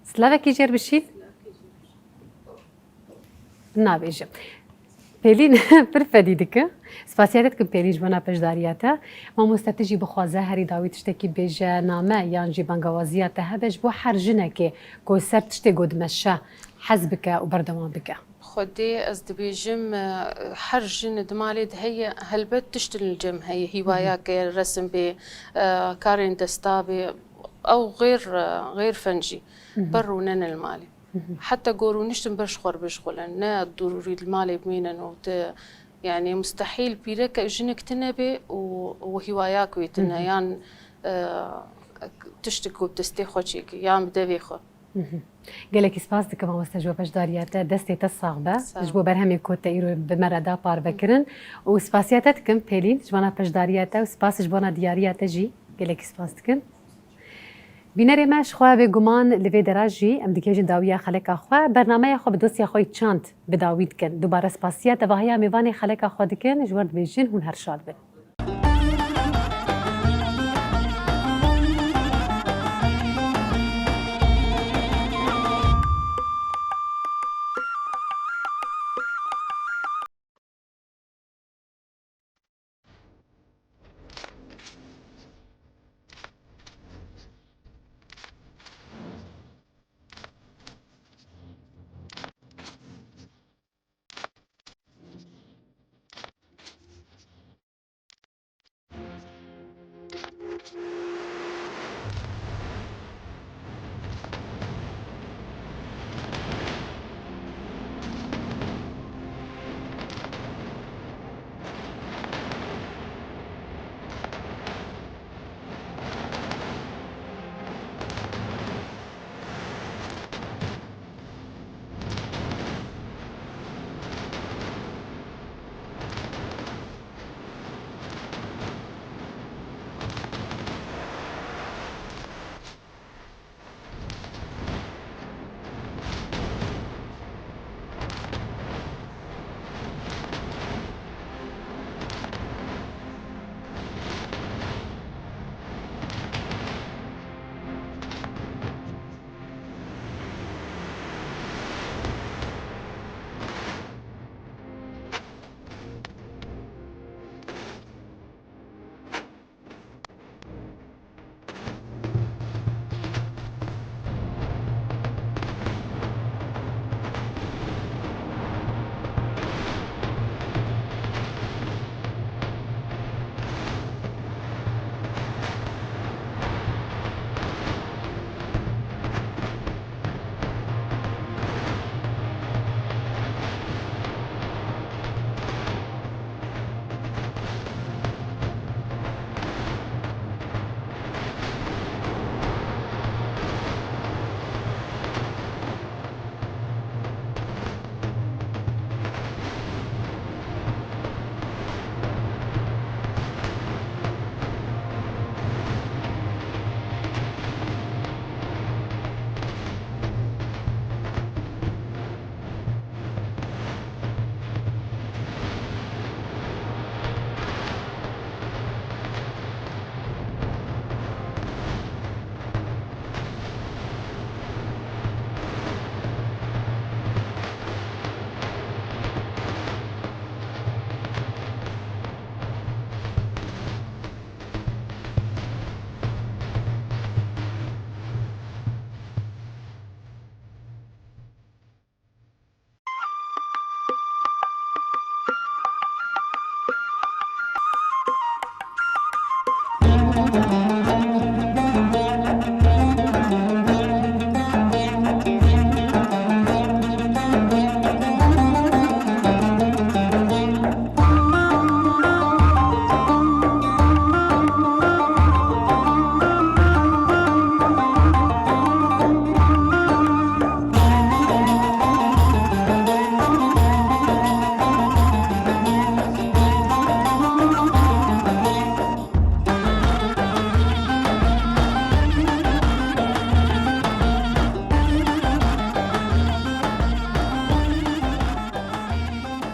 Silavekî jêr bişîn. Nabêje. Pêlîn pir fedî dike. Spasiya te dikim Pêlîn ji bona beşdariya te. Mamoste tu jî bixwaze herî dawî tiştekî bêje, name yan jî bangawaziya te hebe ji bo her jinekê ku ser tiştê ku dimeşe hez bike û berdewam bike. Xwedê ez dibêjim, e, her jin di malê de heye, helbet tiştin li cem heye, hîwayake resim bê, e, karên desta bê, ew xêr, e, xêr fen jî. Ber rûnene li malê. Heta ku rûniştin ber ji xwe re bişxulin, ne dorûrî li malê bimînin û te, yani mustehîl pîrek jinik tine bê û, û hîwayak wê tine, yan, e, tiştik ku bi destê xwe çêkî, yan bi devê xwe. Gelekî spas dikim mamoste ji bo beşdariya te, destê te sax be. Ji bo berhemê ku te îro bi me re da parve kirin. Û spasiya te dikim Pêlîn ji bona beşdariya te û spas ji bona diyariya te jî gelekî spas dikim. Bînerê me, ji xwe bêguman li vê dera jî em digihêjin dawiya xeleka xwe. Bernameya xwe bi dostya xwe yî çand bi dawî dikin. Dubare spasiya tevahiya mêvanê xeleka xwe dikin, ji we re dibêjin hûn her şad bin.